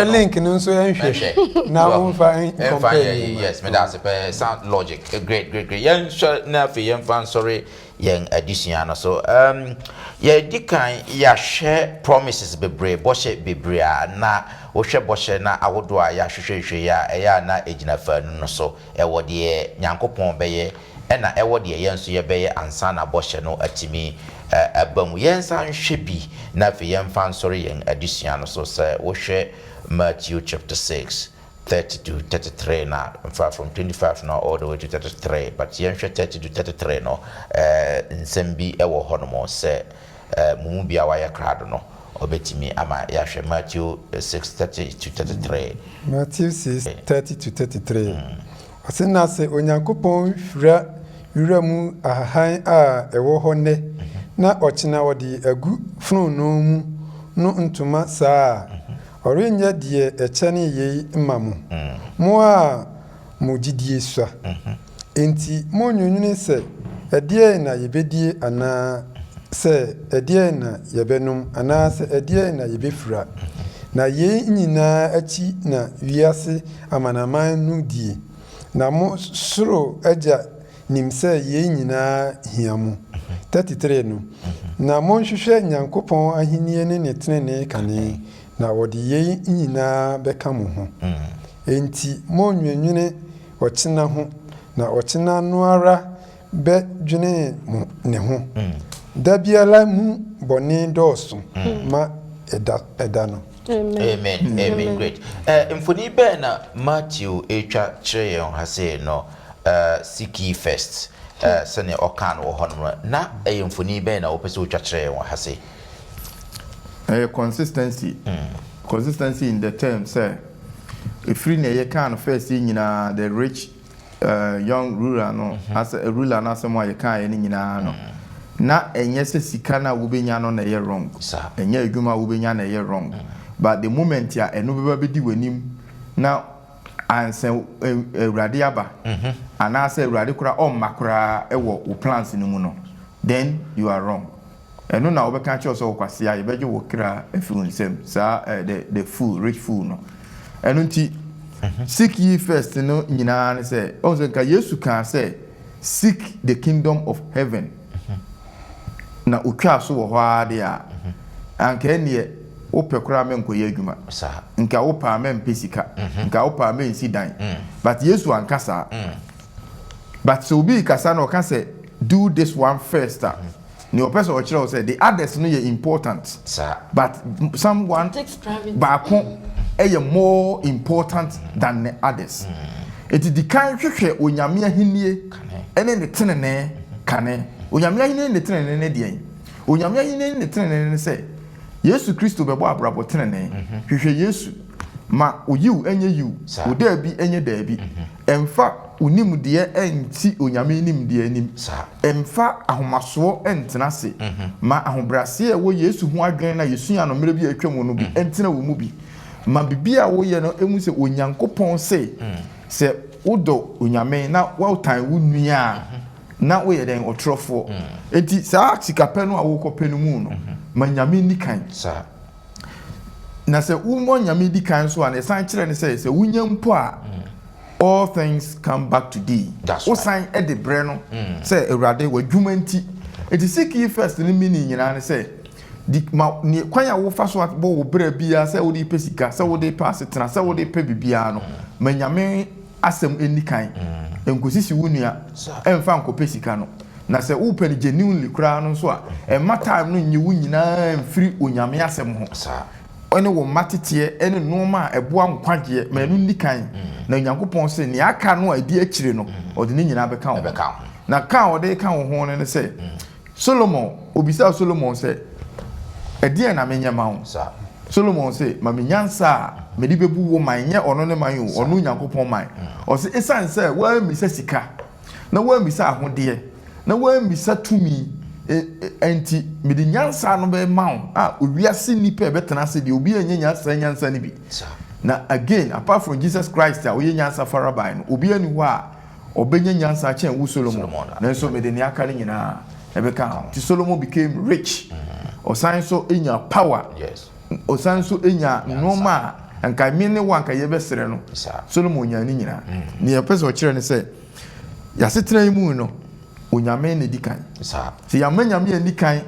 S4: link no nso nhwɛ na womfa ncompare
S1: nneɛma. Yes, meda ase pɛɛ, sound logic, great, great, great. Yɛnhwɛ na afei yɛmfa nsɔre yɛn adesua no so. Um, yɛadi kan yɛahwɛ promises bebree, bɔhyɛ bebree a na wohwɛ bɔhyɛ na ahodoɔ a yɛahwehwɛhwɛ yi a, ɛyɛ a na ɛgyina faanu no so. Ɛwɔ deɛ Nyankopɔn bɛyɛ, ɛna ɛwɔ deɛ yɛn nso yɛbɛyɛ ansa na bɔhyɛ no atumi aba mu. Yɛnsan nhwɛ bi na afei yɛmfa nsɔre yɛn adesua no so. Sɛ wohwɛ Matthew chapter 6, 30 to 33 na nfa from 25 no all the way to 33 but yɛnhwɛ 30 to 33 no eh, nsɛm bi wɔ hɔ nom sɛ eh, mo mu bi a wayɛ krado no ɔbɛtumi ama yɛahwɛ Matthew 6 30 to 33.
S4: Matthew 6 30 to 33 Ɔse na sɛ Onyankopɔn hwira wira mu ahahan a ɛwɔ hɔ nnɛ na ɔkyena ɔde agu fononoo mu no ntoma saa a, Ɔrenyɛ deɛ ɛkyɛne yei mma mo, mo a mo gyidie sua. Enti monnwennwene sɛ, 'Ɛdeɛn na yɛbɛdie anaa sɛ ɛdeɛn na yɛbɛnom anaasɛ ɛdeɛn na yɛbɛfira? Na yei nyinaa akyi na wiase amanaman no die, na mo soro Agya nim sɛ yei nyinaa hia mo. 33 no, na monhwehwɛ Nyankopɔn ahennie ne ne tenenee kane, na wɔde yei nyinaa bɛka mo ho. Enti monnwennwene ɔkyena ho, na ɔkyena no ara bɛdwene mo ne ho. Da biara mu bɔne dɔɔso ma ɛda no.
S1: Amen amen great eh, mfoni bɛn na Matthew retwa kyerɛ yɛn ha sei no eh, seek ye first eh, sɛnea ɔkaa no wɔ hɔnom no na ɛyɛ mfoni bɛn na wopɛ sɛ wotwa kyerɛ yɛn wɔ ha sei?
S3: Ɛyɛ consistency, consistency in the term sɛ ɛfiri nea yɛkaa no first yi nyinaa the rich young ruler no asɛ ruler no asɛm a yɛkaeɛ no nyinaa no, na ɛnyɛ sɛ sika no a wobɛnya no na ɛyɛ wrong, ɛnyɛ adwuma a wobɛnya na ɛyɛ wrong, but the moment a ɛno bɛba bɛdi w'anim na. Ansa Awurade aba anaasɛ Awurade koraa ɔmma koraa wɔ wo plans no mu no, then you are wrong. Ɛno na wɔbɛka akyerɛ wo sɛ ɔkwasea, yɛbɛgye wo kra afiri wo nsam, saa the the fool, rich fool no. Ɛno nti, seek ye first no nyinaa ne sɛ, ɔhu sɛ nka Yesu kaa sɛ seek the kingdom of heaven na otwaa so wɔ hɔ ara deɛ a, anka ɛnneɛ wopɛ koraa mɛnkɔyɛ adwuma. Nka wopɛ a mɛmpɛ sika. Nka wopɛ a mɛnsi dan. But Yesu anka saa. But sɛ obi rekasa na ɔka sɛ do this one first a, nea ɔpɛ sɛ ɔkyerɛ wo sɛ the others no yɛ important. But someone baako yɛ more important than the others. Enti di kan hwehwɛ Onyame ahennie ne ne tenenee kane. Onyame ahennie ne ne tenenee ne deɛn? Onyame ahennie ne ne tenenee ne sɛ Yesu Kristo bɛbɔ abrabɔ tenenee. Hwehwɛ Yesu. Ma wo yiw nyɛ yiw, wo daabi nyɛ daabi. Mfa wo nimdeɛ nsi Onyame nimdeɛ anim. Mfa ahomasoɔ ntena ase. Ma ahobrɛaseɛ a ɛwɔ Yesu ho adwene no a yɛsuaa no mmerɛ bi a atwam no bi ntena wo mu bi. Ma biribiara a woyɛ no nhu sɛ Onyankopɔn se sɛ wodɔ Onyame na wotan wo nua a, na woyɛ dɛn? Ɔtorɔfoɔ. Enti saa sikapɛ no a worekɔpɛ no mu no, ma Nyame nni kan. Na sɛ woma Nyame di kan nso a, na ɛsan kyerɛ ne sɛ, sɛ wonya mpo a, all things come back to thee. Wosan de brɛ no sɛ, Awurade, w'adwuma nti. Enti seek ye first no meaning nyinaa ne sɛ, di ma ne kwan a wofa so abɔ wo bra biara, sɛ wode repɛ sika, sɛ wode repɛ asetena, sɛ wode repɛ biribiara no, ma Nyame asɛm nni kan. Nkosisi wo nua mfa nkɔpɛ sika no. Na sɛ wopɛ no genuinely koraa no nso a, mma time no nnye wo nyinaa mfiri Onyame asɛm ho. Ɛne wo mma teteɛ ɛne nnoɔma a ɛboa nkwagyeɛ, ma ɛno nni kan. Na Onyankopɔn se nea aka no a ɛdi akyire no, ɔde ne nyinaa bɛka wo ho. Na ka a ɔde reka wo ho no ne sɛ, Solomon, obisaa Solomon sɛ, Ɛdeɛn na menyɛ ma wo? Solomon se, Ma me nyansa a mede bɛbu wo man, nyɛ ɔno ne man o, ɔno Onyankopɔn man. Ɔse, Esiane sɛ woammisa sika, na woammisa ahodeɛ, na woammisa tumi nti, mede nyansa no bɛma wo a wiase nnipa a ɛbɛtena ase deɛ, obiara nnya nyansa saa nyansa no bi. Na again, apart from Jesus Christ a ɔyɛ nyansa farabae no, obiara nni hɔ a Ɔbɛnya nyansa akyɛn wo Solomon, nanso mede nea aka no nyinaa ɛbɛka ho. Nti Solomon became rich. Ɔsan nso nya power. Ɔsan nso nya nneɛma a nka me ne wo anka yɛbɛsrɛ no. Solomon nyaa ne nyinaa. Nea ɔpɛ sɛ ɔkyerɛ ne sɛ, yɛasetena yi mu no, Onyame na edi kan. Sɛ yɛamma Nyame anni kan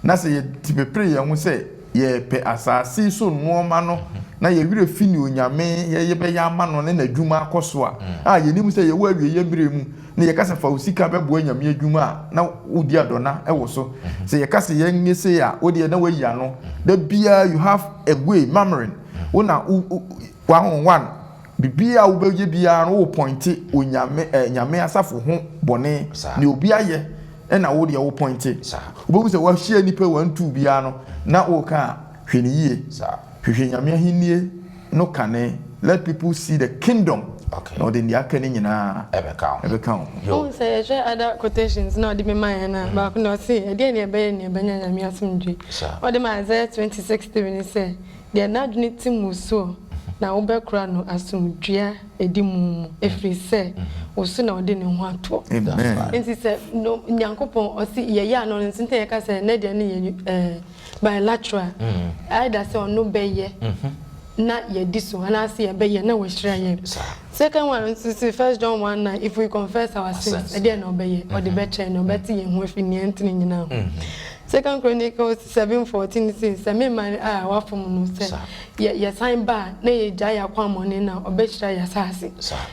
S3: na sɛ yɛpepere yɛn ho sɛ yɛrepɛ asase yi so nnoɔma no na yɛn werɛ fi nea Onyame yɛbɛyɛ ama no ne n'adwuma akɔ so a, a yɛnim sɛ yɛwɔ awieeɛ mmerɛ mu na yɛka sɛ fa wo sika bɛboa Nyame adwuma a na wodi adɔna wɔ so. Sɛ yɛka sɛ yɛnyɛ sei a wo deɛ na woayi ano. Da biara you have a way, murmuring. Wo na wo one on one biribiara a wobɛyɛ biara no wo pointe Onyame eh, Nyame asafo ho bɔne, nea obi ayɛ ɛna wo deɛ wo pointe. Wobɛhu sɛ wahyia nipa wantu biara no na woka a hwɛ no yie. Hwehwɛ Nyame ahennie no kane, let people see the kingdom na ɔde nea aka no nyinaa ɛbɛka wo ho.
S2: Wohu sɛ yɛhwɛ other quotations na ɔde mema yɛn a, baako na ɔse, ɛdeɛn na yɛbɛyɛ na yɛbɛnya Nyame asomdwoe? Ɔde ma Isaiah 26:3 no sɛ, Deɛ n'adwene tim wo soɔ na wobɛkora no asomdwoeɛ a ɛdi mu mu, ɛfiri sɛ wo so na ɔde ne ho atoɔ. Nti sɛ no Nyankopɔn ɔse yɛyɛ a no nso nti na yɛka sɛ nɛ deɛ no yɛ eh, bilateral, either sɛ ɔno bɛyɛ na yɛdi so anaasɛ yɛbɛyɛ na wahyira yɛn. Second one nso se First John 1:9, if we confess our sins, ɛdeɛn na ɔbɛyɛ? Ɔde bɛkyɛ na ɔbɛte yɛn ho afiri nea ɛntene nyinaa ho. Second Chronicles 7:14 se, Sɛ me man a wɔafom no, sɛ yɛ yɛsan ba a, na yɛgyae yɛn akwammɔne no a, ɔbɛhyira yɛn asase.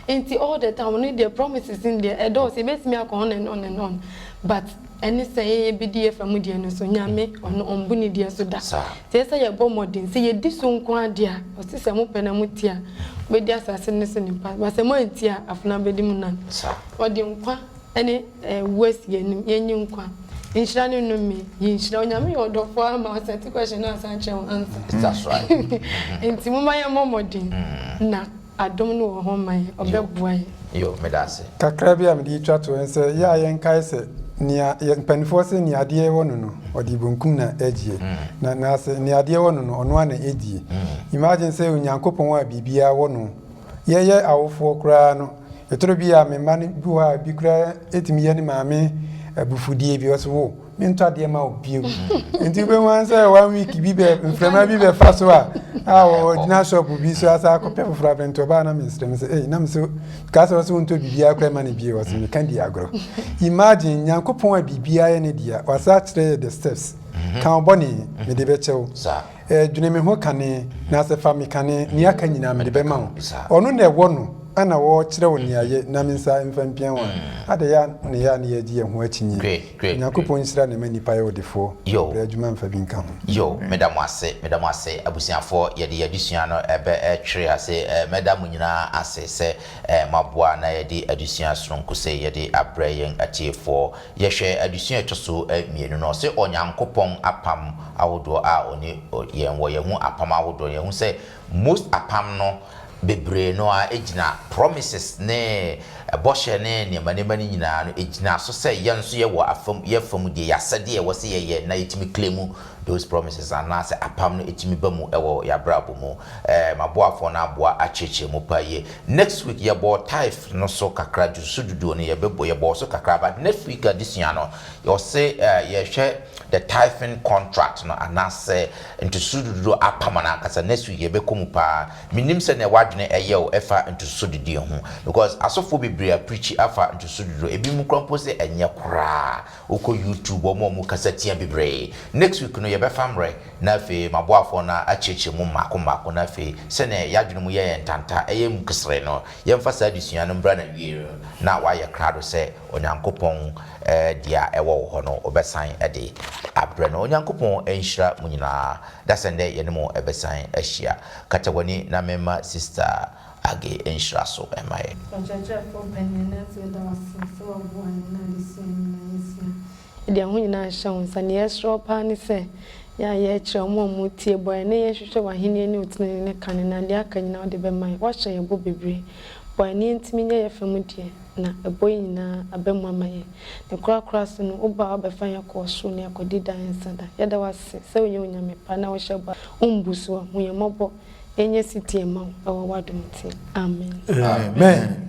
S2: Nti all the time no deɛ promises no deɛ ɛdɔɔso, yɛbɛtumi akɔ on and on and on, but ɛne sɛ yɛn yɛbɛdi yɛn fa mu deɛ no so, Nyame ɔno ɔmbu ne deɛ so da. Nti ɛsɛ sɛ yɛbɔ mmɔden, sɛ yɛdi so nko ara deɛ a, ɔse sɛ mopɛ na motie a, mobɛdi asase no so nnepa, but sɛ moantie a, afena bɛdi mo nan. Ɔde nkwa ne wu asi yɛn anim, yɛnyi nkwa. Nhyira ne nnome, yi nhyira. Onyame yɛ ɔdɔfoɔ ama wo sɛte question no ansa akyerɛ wo answer.
S1: That's right.
S2: Nti momma yɛmmɔ mmɔden na adom no wɔ hɔ ma yɛn, ɔbɛboa yɛn.
S1: Yo, meda ase.
S4: Kakra bi a mede retwa toɔ ne sɛ, yɛ a yɛnkae sɛ nea yɛ mpanimfoɔ se nea adeɛ wɔ no no, ɔde bonkum na ɛgyeɛ. Na na sɛ nea adeɛ wɔ no no, ɔno ara na ɛdie. Imagine sɛ Onyankopɔn a biribiara wɔ no. Yɛyɛ awofoɔ koraa no, ɛtɔrɔ bi a me mma no bi wɔ hɔ a, bi koraa tumi yɛ ne maame abufudeɛ bi, ɔse wo, mentɔ adeɛ ma wo bio. Nti wobɛhu ara sɛ one week bi bɛ, mframa bi bɛfa so a, a ɔgyina shop bi so asa akɔpɛ foforɔ abɛ nti ɔbaa na mesrɛ me sɛ, ei, na me so, kaa sɛ ɔse wontɔ biribiara koraa ma no bio, ɔse meka di agorɔ. Imagine, Nyankopɔn a biribiara yɛ ne dea, wasa akyerɛ yɛ the steps, ka wo bɔne, mede bɛkyɛ wo. Dwene me ho kane, na sɛ fa me kane, nea aka nyinaa mede bɛma wo. Ɔno na ɛwɔ no, ɛna ɔrekyerɛ wo nea yɛ na me nsa mfa mpia wo a. Adɛn ya na ɛyɛ a na yɛgye yɛn ho akyinnye? Onyankopɔn nhyira na ɛma nnipa yɛ ɔdefoɔ, ɔbrɛ adwuma mfa bi nka ho.
S1: Yo, meda mo ase, meda mo ase abusuafoɔ, yɛde yɛn adesua no ɛbɛ twere ase, mɛda mo nyinaa ase sɛ moaboa na yɛde adesua sononko sei yɛde abrɛ yɛn atiefoɔ. Yɛhwɛ adesua a ɛtɔ so mmienu no, ɔse Onyankopɔn apam ahodoɔ a ɔne yɛn wɔ, yɛhu apam ahodoɔ no, yɛhu sɛ most apam no bebree no ara gyina promises ne bɔhyɛ ne nneɛma nneɛma no nyinaa no gyina so sɛ yɛn nso yɛwɔ afam, yɛ fam deɛ, yɛ asɛdeɛ ɛwɔ sɛ yɛyɛ na yɛtumi claim those promises anaasɛ apam no ɛtumi ba mu wɔ yɛn abrabɔ mu. Ɛɛ m'aboafoɔ no aboa akyerɛkyerɛ mu paa yie. Next week yɛbɔɔ tithe no so kakra, ntotoso duduo no yɛbɛbɔ yɛbɔɔ so kakra but next week adesua no ɔse ɛɛ yɛhwɛ the tithing contract no anaasɛ ntotoso duduo apam no ankasa next week yɛbɛkɔ mu paa. Mennim sɛdeɛ w'adwene ɛyɛ wo ɛfa ntotoso duduo ho because asɔfoɔ bebree apreachi afa ntotoso duduo ebinom koraa mpo se ɛnyɛ koraa. Wokɔ YouTube wɔn a wɔn kasa tia bebree. Next week no yɛbɛfa mmerɛ na afei maboafoɔ no akyerɛkyerɛ mu mmaako mmaako na afei sɛdeɛ yɛadwene mu yɛ yɛn ntanta ɛyɛ mu kesere no yɛmfa saa adesua no mbra n'awieɛ no na wayɛ krado sɛ Onyankopɔn deɛ a ɛwɔ wo hɔ no wobɛsan de abrɛ no. Onyankopɔn nhyira mo nyinaa. Dasɛndɛ yɛne mo bɛsan ahyia. Kata w'ani na memma Sister Age nhyira so mma yɛn.
S2: Ɔkyerɛkyerɛfoɔ panin, nanso yɛda wo ase sɛ woaboa yɛn na adesua yi nyinaa yɛasua. Yɛde ɛho nyinaa hyɛ wo nsa. Nea yɛsrɛ wo paa ne sɛ, yɛn a yɛrekyerɛ, wɔn a wɔretie, boa yɛn na yɛnhwehwɛ w'ahennie ne wo tenenee ne kane, na deɛ aka nyinaa wode bɛma yɛn. Woahyɛ yɛn bɔ bebree. Boa yɛn na yɛntumi nyɛ yɛn fa mu deɛ, na ɛbɔ yi nyinaa aba mu ama yɛn. Ne korakora so no, woba a wobɛfa yɛn akɔ ɔsoro na yɛakɔdi daa nsa da. Yɛda wo ase sɛ woyɛ Onyame pa na wohyɛ bɔ a wombu soɔ. Hu yɛn mmɔbɔ. Yɛnyɛ setie mma wo wɔ w'adom nti. Amen.
S4: Amen.